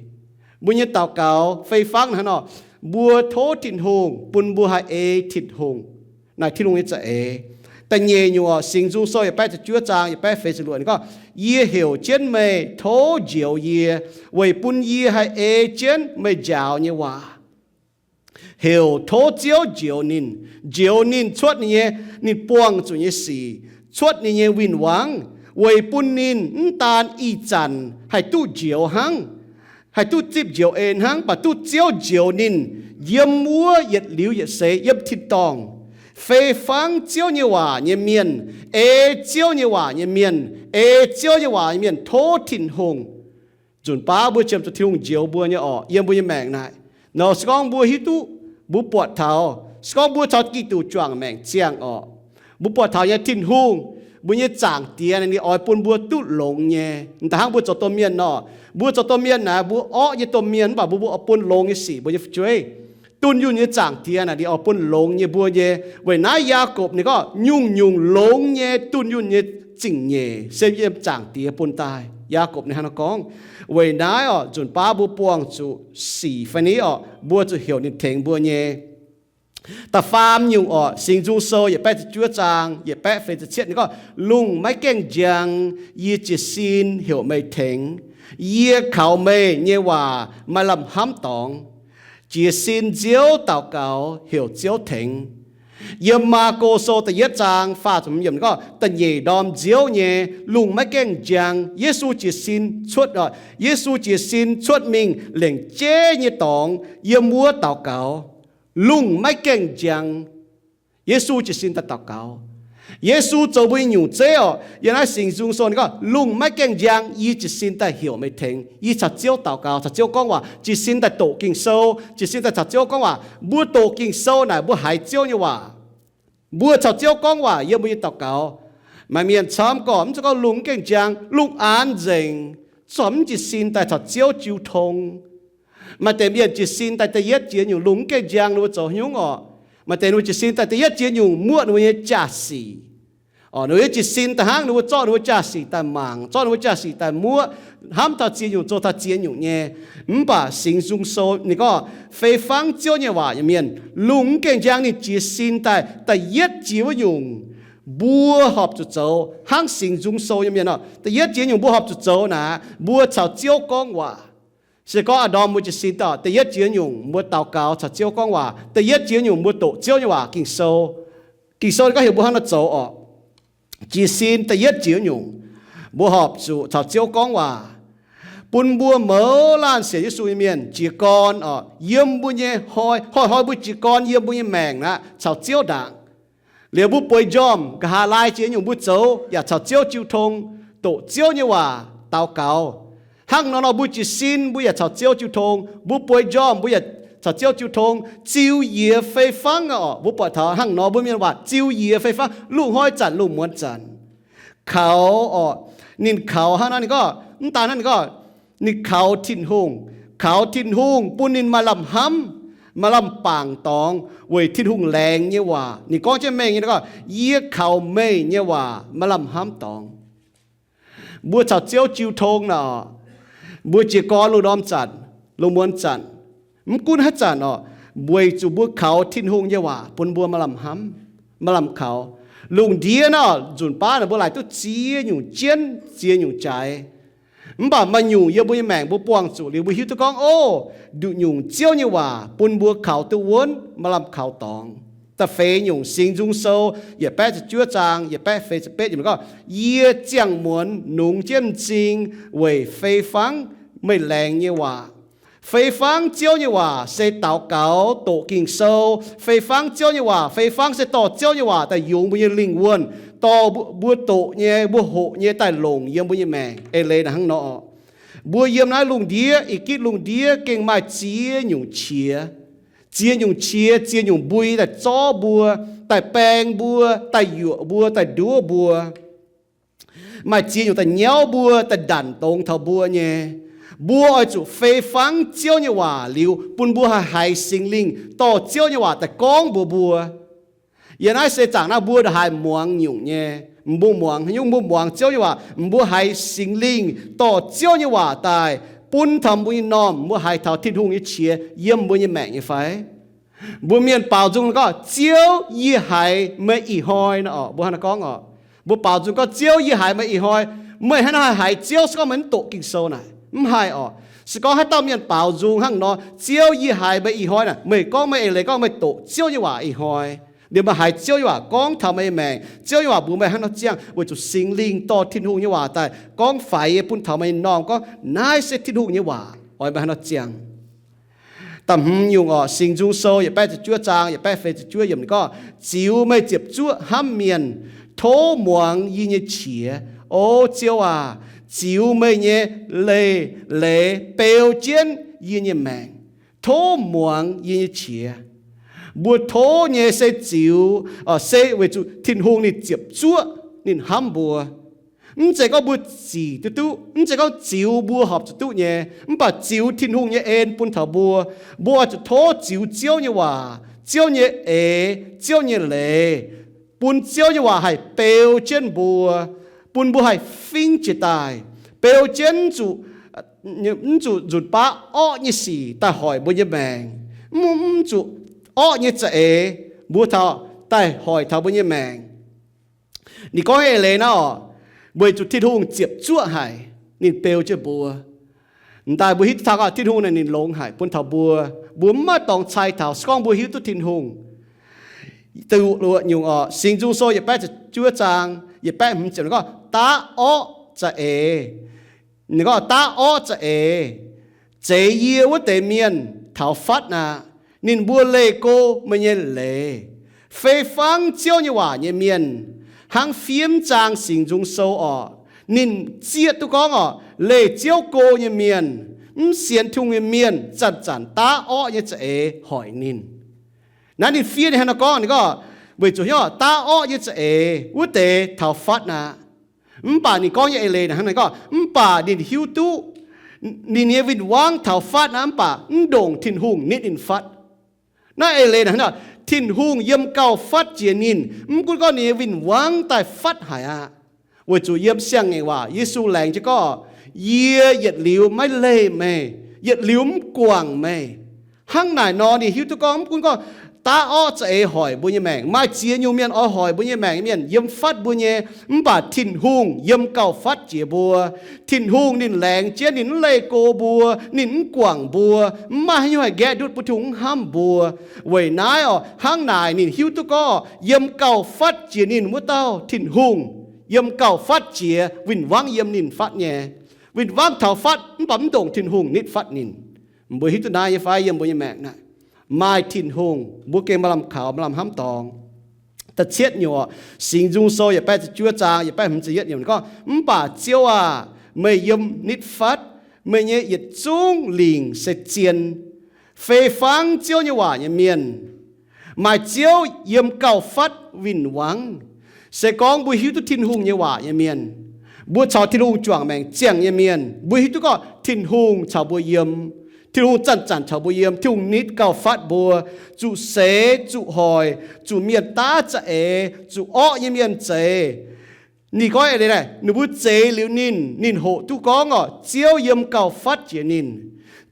Mbuo nyei daux gaux fei fangv hnangv nor, mbuo tov Tin-Hungh bun mbuo haih ei Tin-Hungh, naaic Tin-Hungh nyei za'eix. Da'nyeic nyungc orqc, Singx Nzung Sou yietc baeqv ziepc juov zaang yietc baeqv feix ziepc luoqc, ninh gorngv, Yie heuc jienv meih, tov njoux yie, weic bun yie haih ei jienv meih njaaux nyei waac. Heuc tov Ziouv njoux ninh, njoux ninh cuotv ninh nyei, ninh buangh zuqc nyei sic, cuotv ninh nyei win-wangv, weic bun ninh mv daan ih zanc haih duqv njoux hnangv, haih duqv zipv njoux ei hnangv, mv baac duqv Ziouv njoux ninh yiem wuov yietc liuz yietc seix yiem tin-dorngh. Fei fangv Ziouv nyei waac nyei mienh, ei Ziouv nyei waac nyei mienh, ei Ziouv nyei waac nyei mienh tov Tin-Hungh. Nzunc baav mbuo qiemx zuqc Tin-Hungh njoux mbuo nyei orqc, yiem mbuo nyei maengc naaic. Nor se gorngv mbuo hiuv duqv, mbuo buatc taux, se gorngv mbuo caux Giduc juangc maengc ziangh orqc, mbuo buatc taux nyei Tin-Hungh Mbuo nyei Zaangc Diex naaic ninh oix bun mbuo duqv longx nyei. M'daaih hnangv mbuo zoux domh mienh nor, mbuo zoux domh mienh naaic mbuo orqv nyei domh mienh, mv baac mbuo, mbuo oix bun longx nyei sic mbuo nyei fu'jueiv. Dunh yunh nyei Zaangc Diex naaic ninh oix bun longx nyei mbuo nyei. Weic naaiv Yaagorpc ninh gorngv nyungc-nyungc longx nyei dunh yunh nyei zingh nyeic se yiem Zaangc Diex bun daaih. Yaagorpc ninh hnangv nor gorngv. Weic naaiv oc, nzunc baav mbuo buangh zuqc sic fai ni oc, mbuo zuqc heuc ninh tengx mbuo nyei. Da'faam nyungc oc, Singx Nzung Sou yietc baeqv ziepc juov zaang yietc baeqv feix ziepc cietv ninh gorngv, Lungh maiv gaengh njang, yie jiez sin heuc meih tengx. Yie kaux meih nyei waac maaih lamh hnamv dorngx. Jiez sin nziouv daux gaux heuc Ziouv tengx. Yiem Maako Sou da'yietv zaang faah ziepc hmz yiemc gorngv, da'nyeic ndorm nziouv nyei, lungh maiv gaengh njang, Yesu jiez sin cuotv, Yesu jiez sin cuotv mingh lengc jeiv nyei dorngx yiem wuov daux gaux. Lungh maiv gaengh njang, Yesu jiez sin daaih daux gaux. Yesu zoux mbuo nyei nyungc zeiv oc. Yiem naaiv Singx Nzung Sou ninh gorngv, lungh maiv gaengh njang, yie jiez sin daaih heuc meih tengx. Yie caux Ziouv daux gaux, caux Ziouv gorngv waac, jiez sin daaih doqc Ging-Sou, jiez sin daaih caux Ziouv gorngv waac. Mbuo doqc Ging-Sou naaic mbuo haiz Ziouv nyei waac. Mbuo caux Ziouv gorngv waac yiem mbuo nyei daux gaux. Maaih mienh camv gorngv, mv zeiz gorngv lungh mv gaengh njang, lungh aanx nzengc, corc mv jiez sin daaih caux Ziouv jiu tong. Maaih deix mienh jiez sin daaih da'yietv jiex nyungc lungh mv gaengh njang ninh mbuo zoux haaix nyungc oc. Maaih deix ninh mbuo jiez sin daaih da'yietv jiex nyungc muoqv ninh mbuo nyei jaa-sic. Oc, ninh mbuo jiez sin daaih hnangv ninh mbuo zorqv ninh mbuo jaa-sic daaih mangc, zorqv ninh mbuo jaa-sic daaih muoqv, hnamv taux ziex nyungc zoux taux ziex nyungc nyei. Mv baac Singx Nzung Sou ninh gorngv, fei fangv Ziouv nyei waac nyei mienh, lungh mv gaengh njang ninh jiez sin daaih da'yietv jiex wuov nyungc, mbuo horpc zuqc zoux hnangv Singx Nzung Sou nyei mienh oc. Da'yietv jiex nyungc mbuo horpc zuqc zoux naaic, mbuo caux Ziouv gorngv waac. Se gorngv a'ndorm mbuo jiez sin daaih da'yietv jiex nyungc mbuo daux gaux caux Ziouv gorngv waac, da'yietv jiex nyungc mbuo doqc Ziouv nyei waac Ging-Sou. Ging-Sou ninh gorngv heuc mbuo hnangv nor zoux oc. Jiez sin da'yietv jiex nyungc, mbuo horpc zuqc caux Ziouv gorngv waac. Bun mbuo mouz laanh sienx Yesu nyei mienh jiez gorn oc, yiem mbuo nyei hnoi, hnoi-hnoi mbuo jiez gorn yiem mbuo nyei maengc aqv caux Ziouv ndaangc. Liuz mbuo bueix njormh, nqa'haav laai jiex nyungc mbuo zoux yaac caux Ziouv jiu tong, doqc Ziouv nyei waac, daux gaux. Hnangv nor nor mbuo jiez sin mbuo yaac caux Ziouv jiu tong, mbuo bueix njormh mbuo yaac caux Ziouv jiu tong, ziux yiex fei fangv aqv oc. Mbuo buatc taux hnangv nor mbuo mienh waac ziux yiex fei fangv, lungh hnoi zanc lungh muonz zanc. Kaux oc, ninh kaux hnangv naaiv ninh gorngv, mv daan hnangv ninh gorngv, ninh kaux Tin-Hungh, kaux Tin-Hungh bun ninh maaih lamh hnamv, maaih lamh bangc dorngx weic Tin-Hungh laengz nyei waac. Ninh gorngv jienv mengh nyei gorngv, yie kaux meih nyei waac maaih lamh hnamv dorngx. Mbuo caux Ziouv jiu tong naaic, mbuo jiez gorn lungh ndorm zanc, lungh muonz zanc, mv gunv haaix zanc oc, weic zuqc mbuo kaux Tin-Hungh nyei waac bun mbuo maaih lamh hnamv, maaih lamh kaux. Lungh ndiev naaiv nzunc baav naaic mbuo laaic duqv ziex nyungc jienv, ziex nyungc jaaix. Mv baac maaih nyungc yiem mbuo nyei maengc mbuo buangh zuqc liuz mbuo hiuv duqv gorngv, o, nduqc nyungc Ziouv nyei waac bun mbuo kaux duqv wuonv, maaih lamh kaux dorngx. Da'feix nyungc Singx Nzung Sou yietc baeqv ziepc juov zaang yietc baeqv feix ziepc betv yiemc gorngv, yie ziangh muonz nungx jienv m'zing weic fei fangv meih laengz nyei waac. Fei fangv Ziouv nyei waac se daux gaux, doqc Ging-Sou. Fei fangv Ziouv nyei waac, fei fangv se dorh Ziouv nyei waac daaih yungz mbuo nyei lingh wuonh, dorh mbuo doqc nyei, mbuo hoqc nyei daaih longc yiem mbuo nyei maengc. Eix leiz naaic hnangv nor, mbuo yiem naaiv lungh ndiev, ih gitv lungh ndiev gengh maaih ziex nyungc qiex. Ziex nyungc qiex, ziex nyungc mbui daaih zorv mbuo, daaih baeng mbuo, daaih yuoqc mbuo, daaih nduov mbuo. Maaih ziex nyungc daaih nyauv mbuo, daaih ndanc dongz taux mbuo nyei. Mbuo oix zuqc fei fangv Ziouv nyei waac liuz, bun mbuo haih haiz Singx Lingh dorh Ziouv nyei waac daaih gorngv mbuox mbuo. Yiem naaiv seix zaangc naaiv mbuo ndongc haaix muangx nyungc nyei, mbuo muangx haaix nyungc? Mbuo muangx Ziouv nyei waac, mbuo haiz Singx Lingh dorh Ziouv nyei waac daaih bun taux mbuo nyei m'normh, mbuo haiz taux Tin-Hungh nyei qiex yiem mbuo nyei maengc nyei fai? Mbuo mienh baaux nzung gorngv, Ziouv, yie haiz meih ih hnoi nor oc. Mbuo hnangv naaiv gorngv oc. Mbuo baaux nzung gorngv, Ziouv, yie haiz meih ih hnoi. Meih hnangv naaiv haiz Ziouv se gorngv meih mv doqc Ging-Sou naaic? Mv haih oc. Se gorngv haaix dauh mienh baaux nzung hnangv nor, Ziouv, yie haiz meih ih hnoi naaic, meih gorngv meih eix leiz gorngv meih doqc Ziouv nyei waac ih hnoi. Liuz meih haiz Ziouv nyei waac gorngv taux meih nyei maengc, Ziouv nyei waac mbuox meih hnangv nor ziangh, weic zuqc Singx Lingh dorh Tin-Hungh nyei waac daaih gorngv faix nyei bun taux meih nyei m'normh gorngv, naaiv se Tin-Hungh nyei waac, oix meih hnangv nor ziangh. Da'hmz nyungc oc, Singx Nzung Sou yietc baeqv ziepc juov zaang yietc baeqv feix ziepc juov yiemc ninh gorngv, ziux meih ziepc zuoqv hnamv mienh, tov muangx yie nyei qiex. O Ziouv aac, ziux meih nyei leih leiz beu jienv yie nyei maengc. Tov muangx yie nyei qiex. Mbuo tov nyei se ziux, se weic zuqc Tin-Hungh ninh ziepc zuoqv. ninh hnamv mbuo. Mv zeiz gorngv mbuo zic duqv duqv, mv zeiz gorngv ziux mbuo horpc zuqc duqv nyei, mv baac ziux Tin-Hungh nyei en bun taux mbuo. Mbuo oix zuqc tov ziux Ziouv nyei waac, Ziouv nyei eix, Ziouv nyei leiz, bun Ziouv nyei waac haih beu jienv mbuo, bun mbuo haih fingv jiex daaih, beu jienv zuqc, mv zuqc nzunc baav orqv nyei sic daaih hoic mbuo nyei maengc, mv zuqc orqv nyei za'eix mbuo taux daaih hoic taux mbuo nyei maengc. Ninh gorngv nyei eix leiz naaiv oc, weic zuqc Tin-Hungh ziepc zuoqv haic, ninh beu jienv mbuo. M'daaih mbuo hiuv duqv taux gorngv Tin-Hungh naaic ninh longx haic bun taux mbuo. Mbuo mv maaih dorngx cai taux, se gorngv mbuo hiuv duqv Tin-Hungh. Duqv luoqc nyungc oc, Singx Nzung Sou yietc baeqv ziepc juov zaang yietc baeqv hmz ziepc gorngv, daav orqv za'eix. Ninh gorngv daav orqv za'eix, zeiz yie wuov deix mienh taux fatv aqv. Ninh mbuo leih go meih nyei leiz. Fei fangv Ziouv nyei waac nyei mienh, hnangv fiev zaang Singx Nzung Sou orqc. Ninh zieqv duqv gorngv orqc, leih Ziouv go nyei mienh, mv sienx Tin-Hungh nyei mienh zanc-zanc daav orqv nyei za'eix hoic ninh. Naaiv ninh fiev ninh hnangv nor gorngv, ninh gorngv, weic zuqc hnyouv daav orqv nyei za'eix wuov deix taux fatv aqv. Mv baac ninh gorngv nyei eix leiz naaic hnangv naaiv gorngv, mv baac ninh hiuv duqv, ninh nyei win-wangv taux fatv aqv, mv baac mv ndongc Tin-Hungh nitv ninh fatv. Naaiv eix leiz naaic hnangv nor, Tin-Hungh yiem gauh fatv jiex ninh, mv gunv gorngv ninh nyei win-wangv daaih fatv haic aqv. Weic zuqc yiem siang-ngaengc waac Yesu laengz jienv gorngv, yie yietc liuz maiv leih meih, yietc liuz mv guangc meih. Hnangv naaic nor ninh hiuv duqv gorngv, mv gunv gorngv daav orqv za'eix hoic mbuo nyei maengc, maaih ziex nyungc mienh oix hoic mbuo nyei maengc, mienh yiem fatv mbuo nyei, mv baac Tin-Hungh yiem gauh fatv jiex mbuo. Tin-Hungh ninh laengz jienv, ninh mv leih go mbuo, ninh mv guangc mbuo, mv maaih haaix nyungc haih nqaeqv ndutv bun Tin-Hungh mv hnamv mbuo. Weic naaiv orqc, hnangv naaic ninh hiuv duqv gorngv yiem gauh fatv jiex ninh wuov dauh Tin-Hungh, yiem gauh fatv jiex, win-wangv yiem ninh fatv nyei. Win-wangv taux fatv mv baac mv ndongc Tin-Hungh nitv fatv ninh. Mbuo hiuv duqv naaiv nyei fai? Yiem mbuo nyei maengc naaic maaih Tin-Hungh, mbuo gengh maaih lamh kaux, maaih lamh hnamv dorngx. Da'cietv nyungc orqc, Singx Nzung Sou yietc baeqv ziepc juov zaang yietc baeqv hmz ziepc yietv nyungc gorngv, mv baac Ziouv aah! Meih yiem nitv fatv, meih nyei yietc zungv lingc se zien. Fei fangv Ziouv nyei waac nyei mienh, maaih Ziouv yiem gauh fatv win-wangv. Se gorngv mbuo hiuv duqv Tin-Hungh nyei waac nyei mienh, mbuo caux Tin-Hungh juangc maengc ziangh nyei mienh, mbuo hiuv duqv gorngv Tin-Hungh caux mbuo yiem. Tin-Hungh zanc-zanc caux mbuo yiem. Tin-Hungh nitv gauh fatv mbuo, zuqc seix, zuqc hoic, zuqc mienh daav za'eix, zuqc orqv nyei mienh zeix. Ninh gorngv eix leiz naaic, ninh mbuo zeix liuz ninh, ninh hoqc duqv gorngv orqc, Ziouv yiem gauh fatv jiex ninh.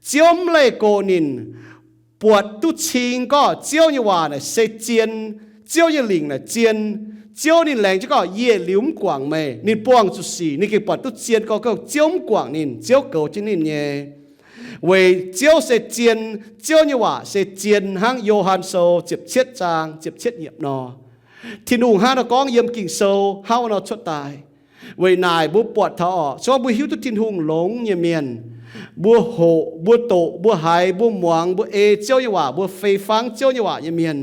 Ziouv mv leih gox ninh, buatc duqv cing gorngv Ziouv nyei waac naaic se zien, Ziouv nyei lingc naaic zien. Ziouv ninh laengz jienv gorngv, yie yietc liuz mv guangc meih. Ninh buangh zuqc sic, ninh gengh buatc duqv zien gorngv Ziouv mv guangc ninh, Ziouv goux jienv ninh nyei. Weic Ziouv se zien, Ziouv nyei waac se zien, hnangv Yo^han Sou ziepc cietv zaang ziepc cietv yiemc nor. Tin-Hungh hnangv nor gorngv yiem Ging-Sou hnangv nor cuotv daaih. Weic naaic mbuo buatc taux orqc, se gorngv mbuo hiuv duqv Tin-Hungh longx nyei mienh, mbuo hoqc, mbuo doqc, mbuo haiz, mbuo muangx, mbuo ei Ziouv nyei waac, mbuo fei fangv Ziouv nyei waac nyei mienh,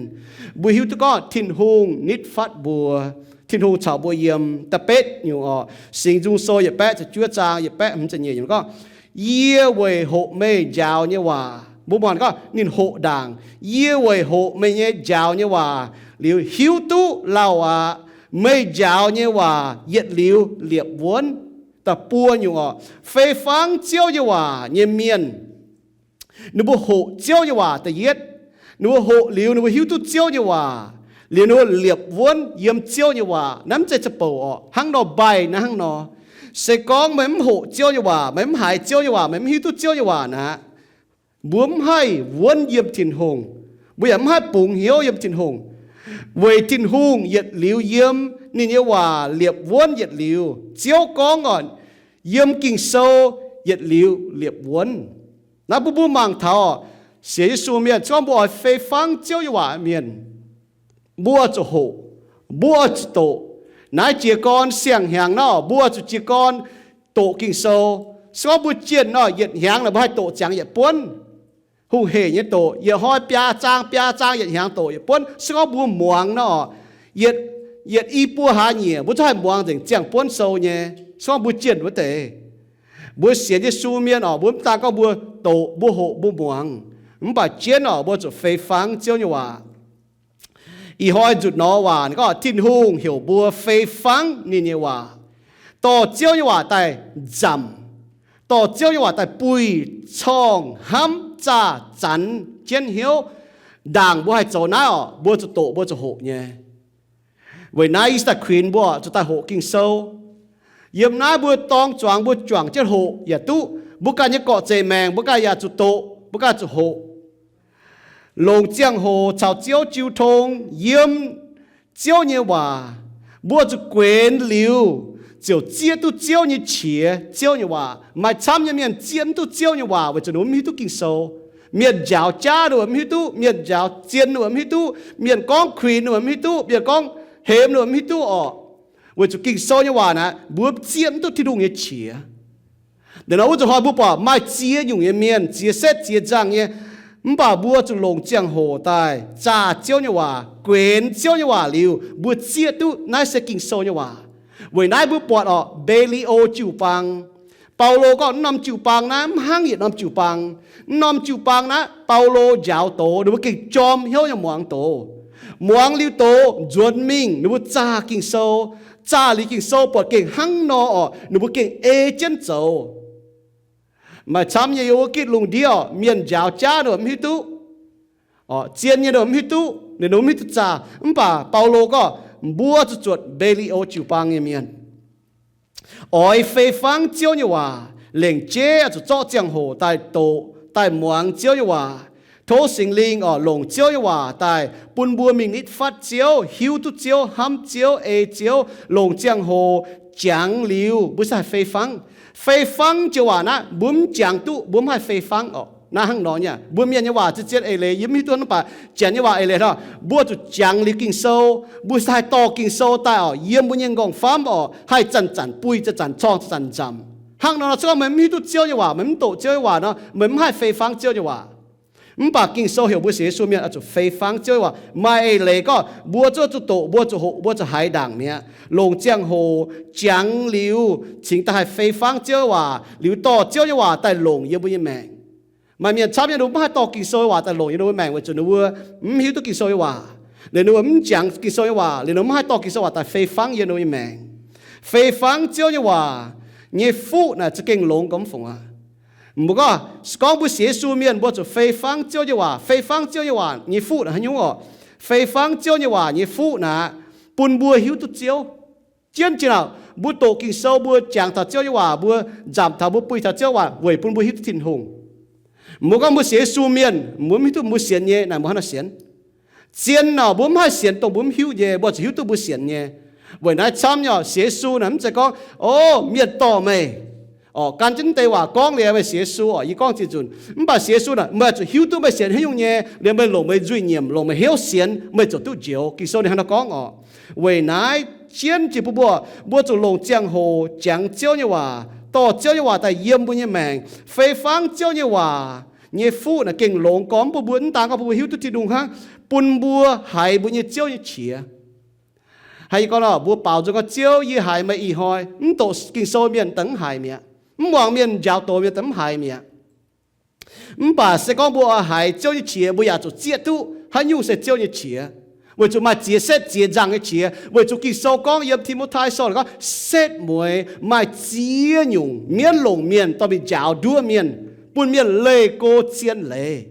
mbuo hiuv duqv gorngv Tin-Hungh nitv fatv mbuo. Tin-Hungh caux mbuo yiem. Da'betv nyungc orqc, Singx Nzung Sou yietc baeqv ziepc juov zaang yietc baeqv hmz ziepc nyeic nyungc gorngv, yie weic hoqc meih njaaux nyei waac. Mbuo muangx gorngv ninh hoqc ndaangc, yie weic hoqc meih nyei njaaux nyei waac liuz hiuv duqv lauh aqv. Meih njaaux nyei waac yietc liuz liepc wuonv. Da'buo nyungc orqc, fei fangv Ziouv nyei waac nyei mienh, ninh mbuo hoqc Ziouv nyei waac da'yietv. Ninh mbuo hoqc liuz ninh mbuo hiuv duqv Ziouv nyei waac, liuz ninh mbuo liepc wuonv yiem Ziouv nyei waac. Naaiv mv zeiz za'bouc orqc, hnangv nor mbaih naaiv hnangv nor. Se gorngv meih mv hoqc Ziouv nyei waac, meih mv haiz Ziouv nyei waac, meih mv hiuv duqv Ziouv nyei waac aqv, mbuo mv haih wuonv yiem Tin-Hungh, mbuo yaac mv haih bungx hnyouv yiem Tin-Hungh. Weic Tin-Hungh yietc liuz yiem, ninh nyei waac liepc wuonv yietc liuz. Ziouv gorngv orqc, yiem Ging-Sou yietc liuz liepc wuonv. Naaiv bun mbuo mangc taux orqc, sienx Yesu mienh, se gorngv mbuo oix fei fangv Ziouv nyei waac mienh, mbuo zuqc hoqc, mbuo zuqc doqc. Naaiv jiez gorn siang-hnyangx nor, mbuo zuqc jiez gorn doqc Ging-Sou. Se gorngv mbuo jienh nor, yietc hnyangx naaic mbuo haih doqc ziangx yietc buonv. Hungh hec nyei doqc, yietc hnoi biaa zaang, biaa zaang, yietc hnyangx doqc yietc buonv. Se gorngv mbuo muangx nor, yietc, yietc i buo hlaax nyieqc mbuo zungv haih muangx nzengc ziangh buonv sou nyei. Se gorngv mbuo jienh wuov deix, mbuo sienx Yesu mienh orqc, mbuo mv daan gorngv mbuo doqc, mbuo hoqc, mbuo muangx, mv baac jienv orqc, mbuo zuqc fei fangv Ziouv nyei waac. Ih hnoi nzutc nor waac ninh gorngv Tin-Hungh heuc mbuo fei fangv ninh nyei waac, dorh Ziouv nyei waac daaih nzamc, dorh Ziouv nyei waac daaih buih, corngh, hnamv, zaah, zanx, jienv hnyouv. Ndaangc mbuo haih zoux naaiv orqc, mbuo zuqc doqc, mbuo zuqc hoqc nyei. Weic naaiv yie daaih kuinx mbuo zuqc daaih hoqc Ging-Sou. Yiem naaiv mbuo dorng zuangx mbuo juangc jienv hoqc yaac duqv. Mbuo ganh nyei gorqv-zeic maengc mbuo ganh yaac zuqc doqc, mbuo ganh zuqc hoqc. Longc ziangh hoc caux Ziouv jiu tong yiem Ziouv nyei waac, mbuo zuqc guenx liuz ziouc zieqv duqv Ziouv nyei qiex, Ziouv nyei waac. Maaih camv nyei mienh zieqv mv duqv Ziouv nyei waac weic zuqc ninh mbuo mv hiuv duqv Ging-Sou. Mienh njaaux jaav ninh mbuo mv hiuv duqv, mienh njaaux zien ninh mbuo mv hiuv duqv, mienh gorngv kuinx ninh mbuo mv hiuv duqv, mienh gorngv hemx ninh mbuo mv hiuv duqv orqc. Weic zuqc Ging-Sou nyei waac naaiv mbuo zieqv mv duqv Tin-Hungh nyei qiex. Deix nor wuov zuqc hnoi mbuo buatc maaih ziex nyungc nyei mienh, ziex setv ziex nzangh nyei, mv baac mbuo zuqc longc ziangh hoc daaih zaah Ziouv nyei waac, guenx Ziouv nyei waac liuz, mbuo zieqv duqv naaiv se Ging-Sou nyei waac. Weic naaiv mbuo buatc orqc, Mbe^li^o jiu-baang, Baulo gorngv mv norm jiu-baang naaiv mv hnangv yietc norm jiu-baang. Mv norm jiu-baang naaiv Baulo njaaux doz, ninh mbuo gengh jorm hnyouv nyei muangx doz. Muangx liuz doz nzuonx mingh, ninh mbuo zaah Ging-Sou. Zaah liuz Ging-Sou buatc gengh hnangv nor orqc, ninh mbuo gengh ei jienv zoux. Maaih camv nyei yiem wuov gitv lungh ndiev orqc, mienh njaaux jaav ninh mbuo mv hiuv duqv, zien nyei ninh mbuo mv hiuv duqv, ninh mbuo mv hiuv duqv zaah. Mv baac Baulo gorngv mbuo zuqc zuotc Mbe^li^o jiu-baang nyei mienh. Oix fei fangv Ziouv nyei waac, lengc jeiv zuqc zorqv ziangh hoc daaih doqc, daaih muangx Ziouv nyei waac. Tov Singx Lingh orqc, longc Ziouv nyei waac daaih bun mbuo mingh nitv fatv Ziouv, hiuv duqv Ziouv, hnamv Ziouv, ei Ziouv, longc ziangh hoc jangx liuz mbuo se haih fei fangv. Fei fangv joux waac naaiv mbuo mv jangx duqv mbuo mv haih fei fangv orqc. Naaiv hnangv nor nyei, mbuo mienh nyei waac zien-zien eix leiz yie mv hiuv duqv, mv baac Janx nyei waac eix leiz hnangv. Mbuo zuqc jangx liuz Ging-Sou, mbuo se haih dorh Ging-Sou daaih orqc, yiem mbuo nyei nqorngv-famv orqc, haih zanc-zanc buih, zanc-zanc corngh, zanc-zanc nzamc. Hnangv nor nor se gorngv meih mv hiuv duqv Ziouv nyei waac, meih mv doqc Ziouv nyei waac nor, meih mv haih fei fangv Ziouv nyei waac. Mv baac Ging-Sou heuc mbuo sienx Yesu mienh oix zuqc fei fangv Ziouv nyei waac. Maaih eix leiz gorngv mbuo zuqc zuqc doqc, mbuo zuqc hoqc, mbuo zuqc haiz ndaangc mi'aqv. Longc ziangh hoc jangx liuz cingx daaih haih fei fangv Ziouv nyei waac, liuz dorh Ziouv nyei waac daaih longc yiem mbuo nyei maengc. Maaih mienh camv nyei ninh mbuo mv haih dorh Ging-Sou nyei waac daaih longc yiem ninh mbuo maengc weic zuqc ninh mbuo mv hiuv duqv Ging-Sou nyei waac. Liuz ninh mbuo mv jangx Ging-Sou nyei waac, liuz ninh mbuo mv haih dorh Ging-Sou waac daaih fei fangv yiem ninh mbuo nyei maengc. Fei fangv Ziouv nyei waac nyei fuqv naaic za'gengh longx gormx fungc aqv. Mbuo gorngv, se gorngv mbuo sienx Yesu mienh mbuo zuqc fei fangv Ziouv nyei waac. Fei fangv Ziouv nyei waac nyei fuqv naaic haaix nyungc orqc? Fei fangv Ziouv nyei waac nyei fuqv naaic bun mbuo hiuv duqv Ziouv. Jienv jiex naaic mbuo doqc Ging-Sou, mbuo jangx taux Ziouv nyei waac, mbuo nzamc taux, mbuo buih taux Ziouv waac weic bun mbuo hiuv duqv Tin-Hungh. Mbuo gorngv mbuo sienx Yesu mienh, mbuo mv hiuv duqv mbuo sienx nyei naaic, mbuo hnangv haaix nor sienx? Zien orqc, mbuo mv haih sienx dongh mbuo mv hiuv nyei, mbuo zuqc hiuv duqv mbuo sienx nyei. Weic naaiv camv nyei orqc, sienx Yesu naaic mv zeiz gorngv, O, mienh dorh meih orqc, gan jienv deix waac gorngv liuz meih sienx Yesu orqc, yie gorngv ziex nzunc. Mv baac sienx Yesu naaic meih zuqc hiuv duqv meih sienx haaix nyungc nyei, liuz meih longc meih nzuih nyiemc, longc meih hnyouv sienx, meih ziouc duqv njoux. Ging-Sou ninh hnangv nor gorngv orqc. Weic naaiv jienv jiex bun mbuo, mbuo zuqc longc ziangh hoc jangx Ziouv nyei waac, dorh Ziouv nyei waac daaih yiem mbuo nyei maengc. Fei fangv Ziouv nyei waac nyei fuqv naaic gengh longx gormx bun mbuo, mv daan gorngv bun mbuo hiuv duqv Tin-Hungh hnangv, bun mbuo haiz mbuo nyei Ziouv nyei qiex. Haiz yie gorngv nor, mbuo baaux nzung gorngv, Ziouv, yie haiz meih ih hnoi. Mv doqc Ging-Sou mienh daaih mv haiz mi'aqv. Mv muangx mienh njaaux doz mienh daaih mv haiz mi'aqv. Mv baac se gorngv mbuo oix haiz Ziouv nyei qiex, mbuo yaac zuqc zieqv duqv haaix nyungc se Ziouv nyei qiex. Weic zuqc maaih ziex setv ziex nzangh nyei qiex. Weic zuqc Ging-Sou gorngv yiem Ti^mo^tai Sou gorngv, setv mueiz maaih ziex nyungc mienv longc mienh dorh mingh njaaux nduov mienh, bun mienh leih go zien leiz.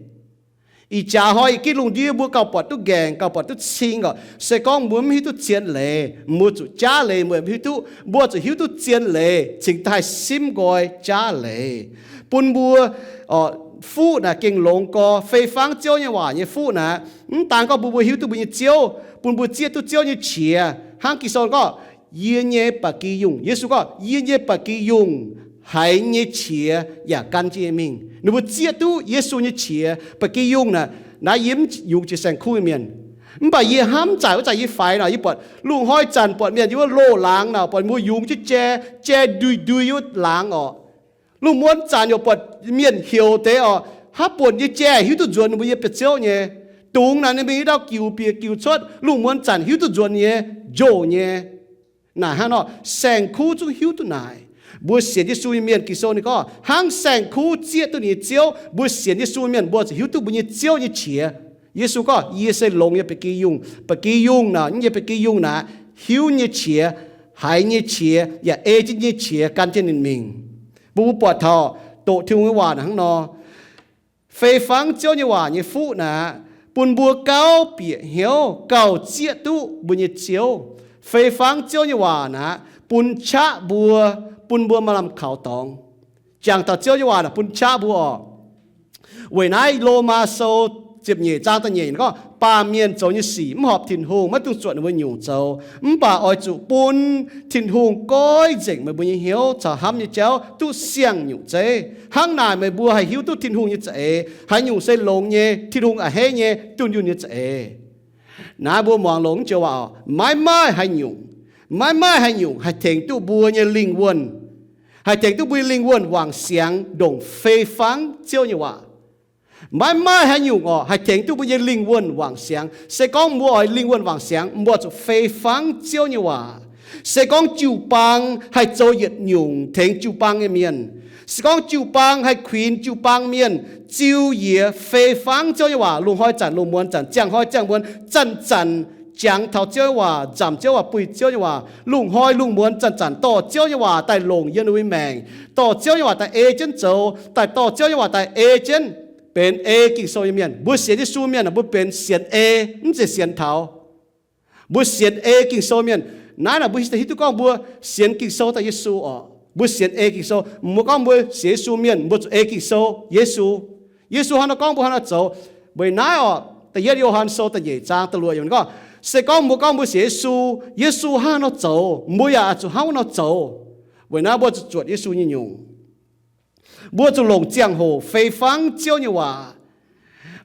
Ih jaax hnoi ih gitv lungh ndiev mbuo gauh buatc duqv nqaengc, gauh buatc duqv cing orqc. Se gorngv mbuo mv hiuv duqv zien leiz, mbuo zuqc jaav leiz, mbuo mv hiuv duqv. Mbuo zuqc hiuv duqv zien leiz cingx daaih simv nqoi jaav leiz, bun mbuo fuqv naaic gengh longx gorx. Fei fangv Ziouv nyei waac nyei fuqv naaic, mv daan gorngv bun mbuo hiuv duqv mbuo nyei Ziouv, bun mbuo zieqv duqv Ziouv nyei qiex. Hnangv Ging-Sou gorngv, Yie nyei ba'gi yungh. Yesu gorngv, Yie nyei ba'gi yungh haiz nyei qiex yaac gan jienv yie mingh. Ninh mbuo zieqv duqv Yesu nyei qiex. Ba'gi yungh naaic, naaiv yie mv yungz jiex saeng-kuv nyei mienh. Mv baac yie hnamv zanc wuov zanc yie faix nor, yie buatc lungh hnoi zanc buatc mienh yiem wuov loz-laangz nor, buatc mbuo yungz jienv jai, jai ndui-ndui yiem wuov laangz orqc. Lungh muonz zanc yaac buatc mienh heuc deix orqc, haaix buonc nyei jai hiuv duqv nzuonx ninh mbuo nyei biauv-ziouv nyei. Dungx naaic ninh mbuo nyei ndau giux bieqc giux cuotv, lungh muonz zanc hiuv duqv nzuonx nyei, njouh nyei. Naaic hnangv nor, saeng-kuv zungv hiuv duqv naaic. Mbuo sienx Yesu nyei mienh, Ging-Sou ninh gorngv hnangv saeng-kuv zieqv duqv ninh nyei ziouv. Mbuo sienx Yesu mienh mbuo zuqc hiuv duqv mbuo nyei Ziouv nyei qiex. Yesu gorngv, Yie se longx nyei ba'gi yungh. Ba'gi yungh naaic, nyei ba'gi yungh naaic, hiuv nyei qiex, haiz nyei qiex, yaac ei jienv nyei qiex gan jienv ninh mingh. Mbuo mbuo buatc taux doqc Tin-Hungh nyei waac naaic hnangv nor, fei fangv Ziouv nyei waac nyei fuqv naaic, bun mbuo gauh bieqc hnyouv gauh zieqv duqv mbuo nyei Ziouv. Fei fangv Ziouv nyei waac naaic, bun qaqv mbuo, bun mbuo maaih lamh kaux dorngx. Jangx taux Ziouv nyei waac naaic bun qaqv mbuo oc. Weic naaiv Lomaa Sou ziepc nyeic zaang da'nyeic gorngv, Baamh mienh zoux nyei sic mv horpc Tin-Hungh, maiv dungx zuotc ninh mbuo nyungc zoux. Mv baac oix zuqc bun Tin-Hungh goiv nzengc meih mbuo nyei hnyouv caux hnamv nyei jauv duqv siang-nyungc zeiv. Hnangv naaic meih mbuo haih hiuv duqv Tin-Hungh nyei za'eix, haaix nyungc se longx nyei, Tin-Hungh a'hneiv nyei, dunh yunh nyei za'eix. Naaiv mbuo muangx longx joux waac oc, maiv maaih haaix nyungc, maiv maaih haaix nyungc haih tengx duqv mbuo nyei lingh wuonh, haih tengx duqv mbuo nyei lingh wuonh wangc siangx ndongc fei fangv Ziouv nyei waac. Maiv maaih haaix nyungc oc haih tengx duqv mbuo nyei lingh wuonh wangc siangx. Se gorngv mbuo oix lingh wuonh wangc siangx, mbuo zuqc fei fangv Ziouv nyei waac. Se gorngv jiu-baang haih zoux yietc nyungc tengx jiu-baang nyei mienh, se gorngv jiu-baang haih kuinx jiu-baang mienh, ziux yiez fei fangv Ziouv nyei waac, lungh hnoi zanc lungh muonz zanc, ziangh hnoi ziangh muonz, zanc-zanc jangx taux Ziouv nyei waac, nzamc Ziouv waac, buih Ziouv nyei waac, lungh hnoi lungh muonz zanc-zanc dorh Ziouv nyei waac daaih longc yiem ninh mbuo nyei maengc, dorh Ziouv nyei waac daaih ei jienv zoux, daaih dorh Ziouv nyei waac daaih ei jienv benx ei Ging-Sou nyei mienh. Mbuo sienx Yesu mienh, mbuo benx sienx ei, mv zeiz sienx taux. Mbuo sienx ei Ging-Sou mienh. Naaiv naaic mbuo hiuv duqv gorngv mbuo sienx Ging-Sou daaih Yesu oc. Mbuo sienx ei Ging-Sou. Mbuo gorngv mbuo sienx Yesu mienh, mbuo zuqc ei Ging-Sou, Yesu. Yesu hnangv nor gorngv, mbuo hnangv nor zoux. Weic naaiv oc, da'yietv Yo^han Sou da'nyeic zaang da'luoqc yiemc gorngv, se gorngv mbuo gorngv mbuo sienx Yesu, Yesu hnangv nor zoux, mbuo yaac zuqc hnangv nor zoux. Weic naaiv mbuo zuqc zuotc Yesu nyei nyungc. Mbuo zuqc longc ziangh hoc fei fangv Ziouv nyei waac.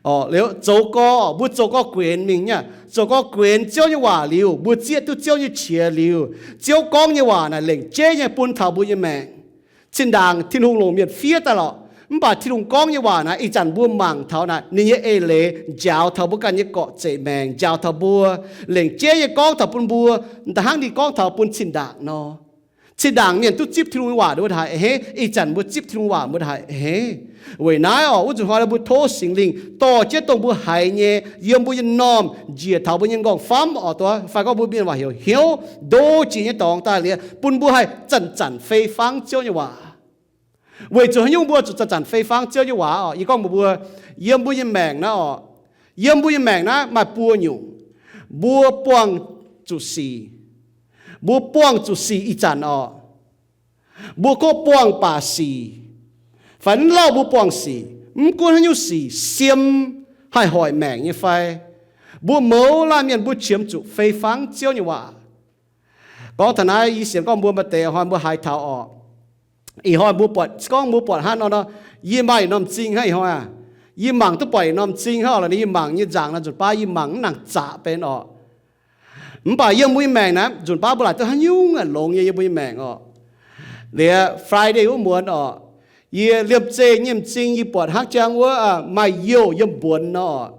Oc, liuz zoux gorx, mbuo zoux gorx guenx mingh nyei. Zoux gorx guenx Ziouv nyei waac liuz, mbuo zieqv duqv Ziouv nyei qiex liuz, Ziouv gorngv nyei waac naaic lengc jeiv nyei bun taux mbuo nyei maengc. Zinh ndaangc Tin-Hungh longc mienh fiev daaih lorqc. Mv baac Tin-Hungh gorngv nyei waac naaic, ih zanc mbuo mangc taux naaic, ninh nyei eix leiz njaaux taux mbuo ganh nyei gorqv-zeic maengc, njaaux taux mbuo, lengc jeiv nyei gorngv taux bun mbuo, da'hnangv ninh gorngv taux bun zinh ndaangc nor. Zinh ndaangc mienh duqv zipv Tin-Hungh nyei waac mbuo haiz a'hneiv, ih zanc mbuo zipv Tin-Hungh waac mbuo haiz a'hneiv. Weic naaiv oc, wuov nzunc hnoi mbuo tov Singx Lingh dorh jienv dongh mbuo haiz nyei yiem mbuo nyei m'normh njiec taux mbuo nyei m'nqorngv-famv oc, fai gorngv mbuo mienh waac heuc hnyouv, ndo jiex nyei dorngx daaih liuz, bun mbuo haih zanc-zanc fei fangv Ziouv nyei waac. Weic zuqc haaix nyungc mbuo zuqc zanc-zanc fei fangv Ziouv nyei waac oc? Yie gorngv mbuox mbuo, yiem mbuo nyei maengc naaiv oc, yiem mbuo nyei maengc naaiv maaih buo nyungc. Mbuo buangh zuqc sic. Mbuo buangh zuqc sic ih zanc oc. Mbuo gorngv buangh baac sic, fai mv lauh mbuo buangh sic, mv gunv haaix nyungc sic, siem, haih hoic maengc nyei fai, mbuo mouz laanh mienh mbuo qiemx zuqc fei fangv Ziouv nyei waac. Gorngv taux naaiv, yie sienx gorngv mbuo maaih deix hnoi mbuo haiz taux oc. Ih hnoi mbuo buatc, gorngv mbuo buatc hnangv nor nor, yie maaih yietc norm m'zing hnangv ih hnoi aqv. Yie mangc duqv buatc yietc norm m'zing hnangv oc, yie mangc nyei nzaangc naaic nzunc baav yie mangc mv nangc zaqc benx oc. Mv baac yiem mbuo nyei maengc naaiv, nzunc baav mbuo laaic duqv haaix nyungc longx nyei yiem mbuo nyei maengc oc. Liuz Friday wuov muonz oc, yie liemh zeih nyei m'zing yie buatc hnangv jangv wuov maaih youh yiem mbuonx nor oc.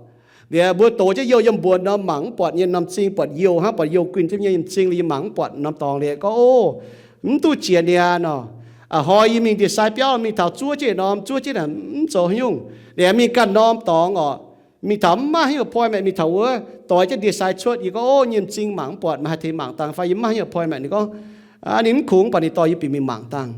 Liuz mbuo dox jienv youh yiem mbuonx nor, mangc mv buatc nyei norm m'zing, buatc youh hnangv, buatc youh guinh jienv nyei m'zing liuz yie mangc mv buatc norm dorngx liuz gorngv, Ov, mv duqv jiex niaa nor. A'hnoi yie mingh ndie-sai biauv, mingh taux zuov jienv norm, zuov jienv naaic mv zoux haaix nyungc. Liuz mingh ganh norm dorngx oc, mingh taux mv maaih haaix nyungc appointment, mingh taux wuov doix jienv ndie-sai cuotv. Yie gorngv, Ov, nyei m'zing mangc mv buatc, meih haih tengx mangc dangh fai? Yie mv maaih haaix nyungc appointment. Ninh gorngv, ninh mv kungx, mv baac ninh dorh yie bieqc mingh mangc dangh.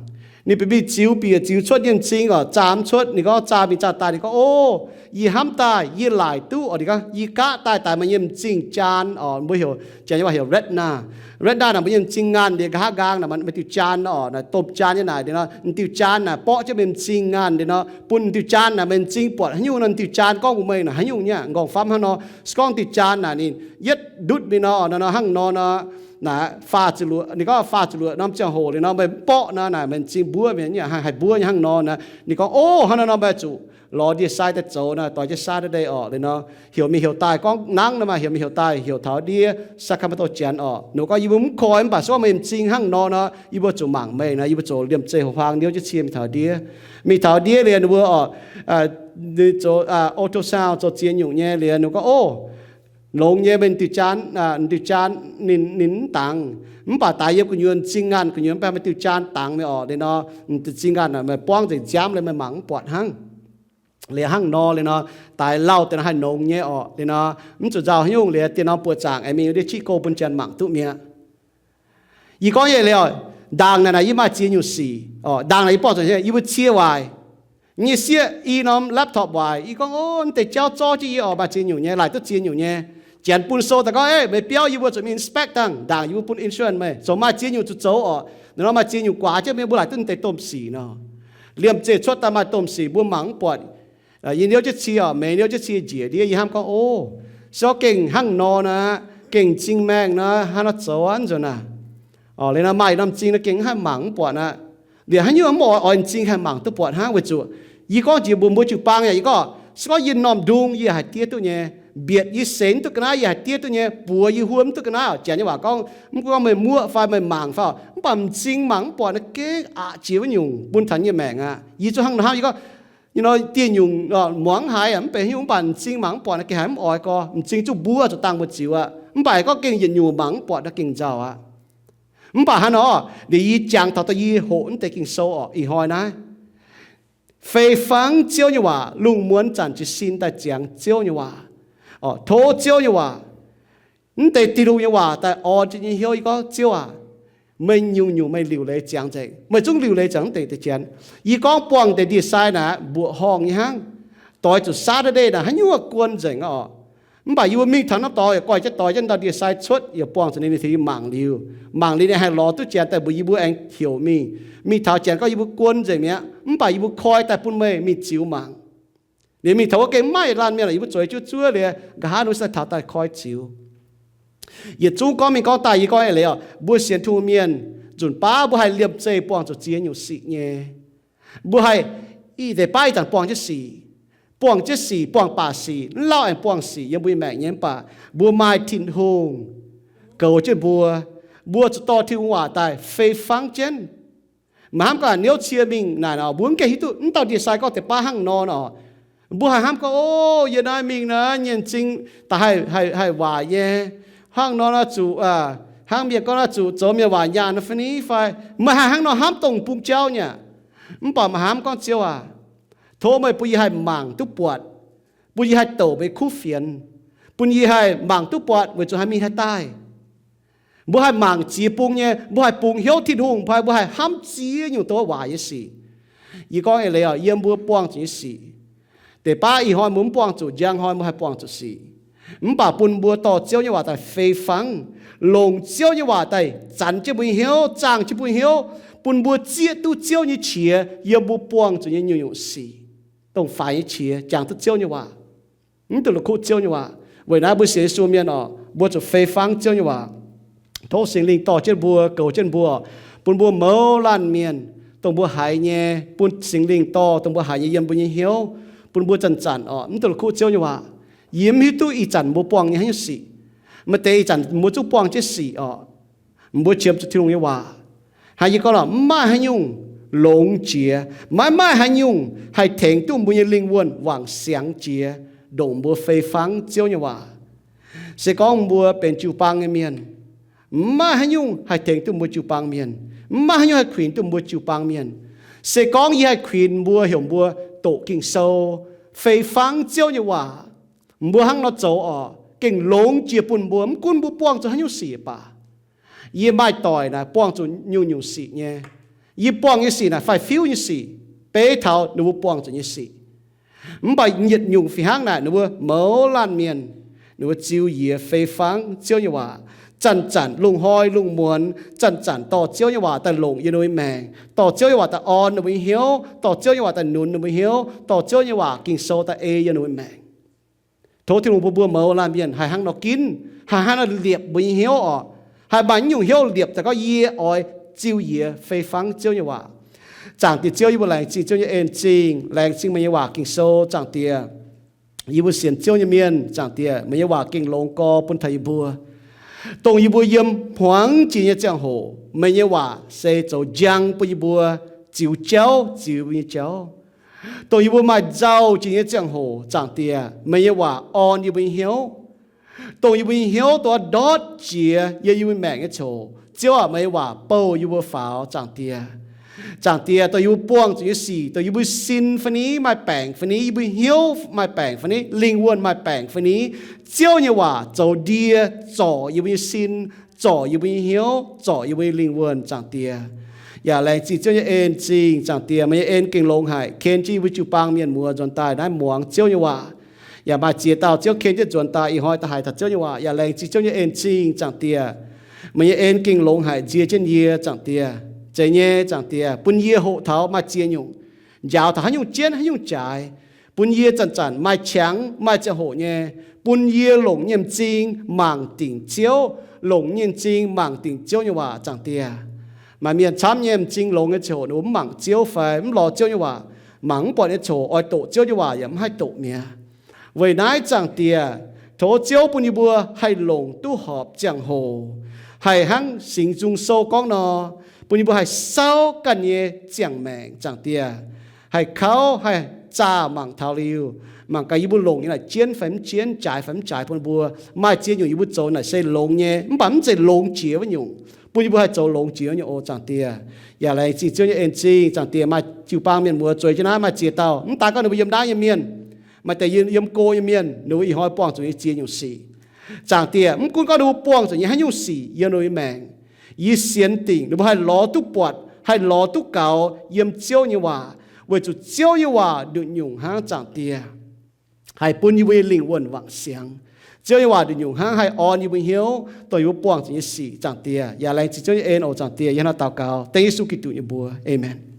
Ninh bieqc mingh ziux, bieqc ziux cuotv nyei m'zing oc, zaah mv cuotv. Ninh gorngv, Zaah mingh zaah daaih. Ninh gorngv, Ov, yie hnamv daaih yie laaic duqv oc. Ninh gorngv, Yie gaav daaih daaih meih nyei m'zing jaan oc. Mbuo heuc, Janx nyei waac heuc retina. Retina naaic mbuo nyei m'zing ngaanh liuz, nqa'haav nqaang naaic maaih diuh jaan oc, naaic domh jaan nyei naaic. Ninh, ninh diuh jaan naaic borqv jienv meih m'zing ngaanh liuz nor, bun diuh jaan naaic meih m'zing buatc haaix nyungc nor, diuh jaan gorngv mbuox meih naaic haaix nyungc nyei, m'nqorngv-famv hnangv nor. Se gorngv diuh jaan naaic ninh yietv ndutv mingh nor, nor, nor hnangv nor nor, naaic faah ziepc luoqc, ninh gorngv faah ziepc luoqc norm ziangh hoc liuz nor, meih mv borqv nor, naaic meih m'zing mbuov mienh, haih mbuov nyei hnangv nor naaic. Ninh gorngv, Ov, hnangv nor nor meih zuqc lorz ndie-sai daaih zoux nor, doix jienv Saturday oc. Liuz nor heuc mingh heuc daaih, gorngv nangv nor maaih heuc mingh heuc daaih, heuc taux ndiev Sacramento Janx oc. Ninh gorngv, Yie mbuo mv koi, mv baac se gorngv meih m'zing hnangv nor nor, yie mbuo zuqc mangc meih nor, yie mbuo zuqc liemh zeih hoh huaang niouv jienv cie mingh taux ndiev. Mingh taux ndiev liuz ninh mbuo oc, zoux ultrasound, zoux ziex nyungc nyei liuz ninh gorngv, Ov, longx nyei, meih diuh jaan, diuh jaan ninh, ninh mv dangx. Mv baac daaih yiem gu'nyuoz m'zing ngaanh gu'nyuoz mv baac meih diuh jaan dangx mingh oc. Liuz nor, m'zing ngaanh meih buangv nzengc nziaamv liuz meih mangc mv buatc hnangv. Liuz hnangv nor, liuz nor, daaix lauh deix nor haih nongx nyei orqc. Liuz nor, mv zuqc nzauh haaix nyungc, liuz dieh norm buoqc zaangc aengx mingh wuov ndiev qiv go bun janx mangc duqv mi'aqv. Yie gorngv nyei liuz, ndaangc naaic naaic yie maaih ziex nyungc sic. Ndaangc naaic yie buangh zuqc nyei, yie mbuo cie waaic. Nyei sieqv i norm laptop waaic, yie gorngv, Ov, naaiv deix jauv zorqv jienv yie orqc, maaih ziex nyungc nyei, laaic duqv ziex nyungc nyei. Janx bun sou daaih gorngv, Ei, meih biauv, yie mbuo zuqc mingh inspect dangh, ndaangc yie mbuo bun insurance meih, zoux maaih ziex nyungc zuqc zoux orqc. Naaiv nor maaih ziex nyungc guaax jienv mienh mbuo laaic duqv naaiv deix domh sic nor. Liemh zeih cuotv daaih maaih domh sic mbuo mangc mv buatc. Yie niouv jienv cie orqc, meih niouv jienv cie njiec ndiev, yie hnamv gorngv, Ov, se gorngv gengh hnangv nor nor, gengh m'zing maengh nor, hnangv nor zoux aqv nzunc naaic. Liuz nor maaih norm m'zing nor gengh mv haih mangc mv buatc aqv. Liuz haaix nyungc mv oix oix m'zing haih mangc duqv buatc hnangv? Weic zuqc yie gorngv jiex mbuox mbuo jiu-baang yaac, yie gorngv, se gorngv yie m'normh ndung yie haih diev duqv nyei, mbietc yie seix duqv ga'naaiv yie haih diev duqv nyei, buoz yie huom duqv ga'naaiv orqc. Janx nyei waac gorngv, mv gunv gorngv meih muoqv fai meih mangc fai orqc, mv baac m'zing mangc mv buatc naaiv gengh aqc jiex wuov nyungc bun taux nyei maengc aqv. Yie zungv hnangv nor hnamv, yie gorngv, you know, dieh nyungc muangx haiz mv benx haaix nyungc, mv baac m'zing mangc mv buatc naaiv gengh haiz mv oix gorx. M'zing zungv mbuov zuqc dangh mbuo ziux aqv. Mv baac gorngv gengh yietc nyungc mangc mv buatc naaiv gengh nzauh aqv. Mv baac hnangv nor, liuz yie jangx taux daaih yie hoqc mv deix Ging-Sou orqc, ih hnoi naaiv, fei fangv Ziouv nyei waac, lungh muonz zanc jiez sin daaih ziangx Ziouv nyei waac, tov Ziouv nyei waac, mv deix Tin-Hungh nyei waac daaih orn jienv nyei hnyouv. Yie gorngv, Ziouv aac, meih nyungc-nyungc meih liuc leiz ziangx nzengc. Meih zungv liuc leiz ziangx mv deix deix janx. Yie gorngv buangh deix ndie-sai naaic mbuoqc horngh nyei hnangv. Doix zuqc Saturday naaic haaix nyungc guon nzengc orqc. Mv baac yie mbuo mingh taux norm dorngx yaac goiv jienv doix jienv ndau ndie-sai cuotv, yaac buangh zuqc ninh, ninh tengx yie mangc liuz. Mangc liuz ninh haih lorz duqv janx daaih mbuox yie mbuo aengx heuc mingh. Mingh taux janx gorngv yie mbuo guon nzengc mi'aqv, mv baac yie mbuo koi daaih bun meih mingh ziux mangc. Liuz mingh taux wuov gengh maiv maaih laanh mienh lorqc, yie mbuo zueiz juov zuov liuz, nqa'haav nor se taux daaih koi ziux. Yietc zungv gorngv mingh gorngv daaih yie gorngv eix leiz orqc, mbuo sienx Tin-Hungh mienh nzunc baav mbuo haih liemh zeih buangh zuqc ziex nyungc sic nyei. Mbuo haih ih deix baav ih zanc buangh jienv sic, buangh jienv sic, buangh baac sic, mv lauh aengx buangh sic yiem mbuo nyei maengc nyei, mv baac mbuo maaih Tin-Hungh goux jienv mbuo. Mbuo zuqc dorh Tin-Hungh waac daaih fei fangv jienv. Maiv hnamv gorngv niouv cie mingh naaic nor, mbuo mv gaengh hiuv duqv mv dauh ndie-sai gorngv deix baav hnangv nor nor. Mbuo haih hnamv gorngv, Ov, yie naaiv mingh naaiv nyei m'zing daaih haih, haih, haih waaic nyei. Hnangv nor nor zuqc, hnangv mienh gorngv nor zuqc zoux mienh waac nyaanh nor fai ni fai. Meih haih hnangv nor hnamv dongh bung jauv nyei aqv. Mv baac maiv hnamv gorngv, Ziouv aac, tov meih bun yie haih mangc duqv buatc, bun yie haih douc meih kuv fienx, bun yie haih mangc duqv buatc weic zuqc haih mingh haih daaih. Mbuo haih mangc ziex bung nyei, mbuo haih bungx hnyouv Tin-Hungh, mbuo haih hnamv ziex nyungc douz waac nyei sic. Yie gorngv eix leiz orqc, yiem mbuo buangh zuqc nyei sic, deix baav ih hnoi mbuo mv buangh zuqc, njang hnoi mbuo haih buangh zuqc sic. Mv baac bun mbuo dorh Ziouv nyei waac daaih fei fangv, longc Ziouv nyei waac daaih zanc jienv mbuo nyei hnyouv, zaangh jienv mbuo nyei hnyouv, bun mbuo zieqv duqv Ziouv nyei qiex yiem mbuo buangh zuqc nyei nyungc-nyungc sic, dongh faix nyei qiex, jangx duqv Ziouv nyei waac. Mv dungx la'kuqv Ziouv nyei waac. Weic naaiv mbuo sienx Yesu mienh orqc, mbuo zuqc fei fangv Ziouv nyei waac. Tov Singx Lingh dorh jienv mbuo, goux jienv mbuo, bun mbuo mouz laanh mienh, dongh mbuo haiz nyei, bun Singx Lingh dorh dongh mbuo haiz nyei yiem mbuo nyei hnyouv, bun mbuo zanc-zanc orqc, mv dungx la'kuqv Ziouv nyei waac. Yie mv hiuv duqv ih zanc mbuo buangh nyei haaix nyungc sic. Maaih deix ih zanc mbuo zungv buangh jienv sic orqc. Mbuo qiemx zuqc Tin-Hungh nyei waac. Hnangv yie gorngv lorqc, mv maaih haaix nyungc longx jiex, maiv maaih haaix nyungc haih tengx duqv mbuo nyei lingh wuonh wangc siangx jiex, ndongc mbuo fei fangv Ziouv nyei waac. Se gorngv mbuo benx jiu-baang nyei mienh, mv maaih haaix nyungc haih tengx duqv mbuo jiu-baang mienh, mv maaih haaix nyungc haih kuinx duqv mbuo jiu-baang mienh. Se gorngv yie haih kuinx mbuo, heuc mbuo doqc Ging-Sou, fei fangv Ziouv nyei waac, mbuo hnangv nor zoux orqc, gengh longx jiex bun mbuo, mv gunv mbuo buangh zuqc haaix nyungc sic baac. Yie maaih doic naaic buangh zuqc nyungc-nyungc sic nyei. Yie buangh nyei sic naaic faix-fiuv nyei sic, beiv taux ninh mbuo buangh zuqc nyei sic. Mv baac yietc nyungc fih hnangv naaic ninh mbuo mouz laanh mienh, ninh mbuo ziux yie fei fangv Ziouv nyei waac, zanc-zanc lungh hnoi lungh muonz zanc-zanc dorh Ziouv nyei waac daaih longc yiem ninh mbuo nyei maengc, dorh Ziouv nyei waac daaih orn ninh mbuo nyei hnyouv, dorh Ziouv nyei waac daaih nunz ninh mbuo nyei hnyouv, dorh Ziouv nyei waac Ging-Sou daaih ei yiem ninh mbuo nyei maengc. Tov Tin-Hungh bun mbuo mouz laanh mienh haih hnangv nor ginv, haih hnangv nor liepc mbuo nyei hnyouv orqc. Haih maaih nyungc hnyouv liepc daaih gorngv, Yie oix ziux yie fei fangv Ziouv nyei waac. Zaangc Diex Ziouv, yie mbuo laengz zingh Ziouv nyei en zingh, laengz zingh meih nyei waac Ging-Sou, Zaangc Diex. Yie mbuo sienx Ziouv nyei mienh, Zaangc Diex, meih nyei waac gengh longx gorx bun taux yie mbuo, dongh yie mbuo yiem hmuangx jiex nyei ziangh hoc meih nyei waac se zoux njang bun yie mbuo ziux jauv, ziux yie mbuo nyei jauv. Dongh yie mbuo maaih nzauh jiex nyei ziangh hoc, Zaangc Diex, meih nyei waac orn yie mbuo nyei hnyouv. Dongh yie mbuo nyei hnyouv dongh ndortv jiex yiem yie mbuo maengc nyei ziouc, Ziouv aac, meih nyei waac bouh yie mbuo faaux, Zaangc Diex. Zaangc Diex, dongh yie mbuo buangh zuqc nyei sic, dongh yie mbuo sin fai ni maaih baengc fai ni, yie mbuo hnyouv maaih baengc fai ni, lingh wuonh maaih baengc fai ni, Ziouv nyei waac zoux ndie zorc yie mbuo nyei sin, zorc yie mbuo nyei hnyouv, zorc yie mbuo nyei lingh wuonh, Zaangc Diex. Yaac laengz zingh Ziouv nyei en-zingh, Zaangc Diex, meih nyei en gengh longx haic, ken jienv yie mbuo jiu-baang mienh muoz nzuonx daaih naaiv muangx Ziouv nyei waac. Yaac maaih ziex dauh Ziouv ken jienv nzuonx daaih ih hnoi da'haiz taux Ziouv nyei waac, yaac laengz zingh Ziouv nyei en-zingh, Zaangc Diex. Meih nyei en gengh longx haic nzie jienv yie, Zaangc Diex. Zeiz nyei, Zaangc Diex, bun yie hoqc taux maaih ziex nyungc, njaaux taux haaix nyungc jienv haaix nyungc jaaix, bun yie zanc-zanc maaih qangx maaih ziangh hoc nyei, bun yie longc nyei m'zing mangc dingc Ziouv, longc nyei m'zing mangc dingc Ziouv nyei waac, Zaangc Diex. Maaih mienh camv nyei m'zing longx nyei ziangh hoc ninh mbuo mv mangc Ziouv fai mv lorz Ziouv nyei waac, mangc mv buatc nyei ziangh hoc oix doqc Ziouv nyei waac yaac mv haih doqc mi'aqv. Weic naaiv, Zaangc Diex, tov Ziouv bun yie mbuo haih longc duqv horpc ziangh hoc, haih hnangv Singx Nzung Sou gorngv nor, bun yie mbuo haih saauv ganh nyei ziangh maengc, Zaangc Diex, haih kauv, haih zaah mangc taux liuz, mangc gaax yie mbuo longc nyei naaic jienv fai mv jienv, jaaix fai mv jaaix, bun mbuo maaih ziex nyungc yie mbuo zoux naaic se longx nyei mv baac mv zeiz longx jiex wuov nyungc, bun yie mbuo haih zoux longx jiex wuov nyungc oc, Zaangc Diex. Yaac laengz zingh Ziouv nyei en-zingh, Zaangc Diex, maaih jiu-baang mienh muoz zueiz jienv naaiv maaih ziex dauh, mv daaih gorngv ninh mbuo yiem naaiv nyei mienh, maaih deix yiem go nyei mienh, ninh mbuo ih hnoi buangh zuqc nyei ziex nyungc sic. Zaangc Diex, mv gunv gorngv ninh mbuo buangh zuqc nyei haaix nyungc sic yiem ninh mbuo nyei maengc, yie sienx dingc ninh mbuo haih lorz duqv buatc, haih lorz duqv gaux yiem Ziouv nyei waac, weic zuqc Ziouv nyei waac nduqc nyungc hnangv, Zaangc Diex, haih bun yie mbuo nyei lingh wuonh wangc siangx. Ziouv nyei waac nduqc nyungc hnangv haih orn yie mbuo hnyouv dongh yie mbuo buangh zuqc nyei sic, Zaangc Diex. Yaac laengz zingh Ziouv nyei en oc, Zaangc Diex. Yie hnangv naaiv daux gaux dengv Yesu Giduc nyei mbuox. Aamen.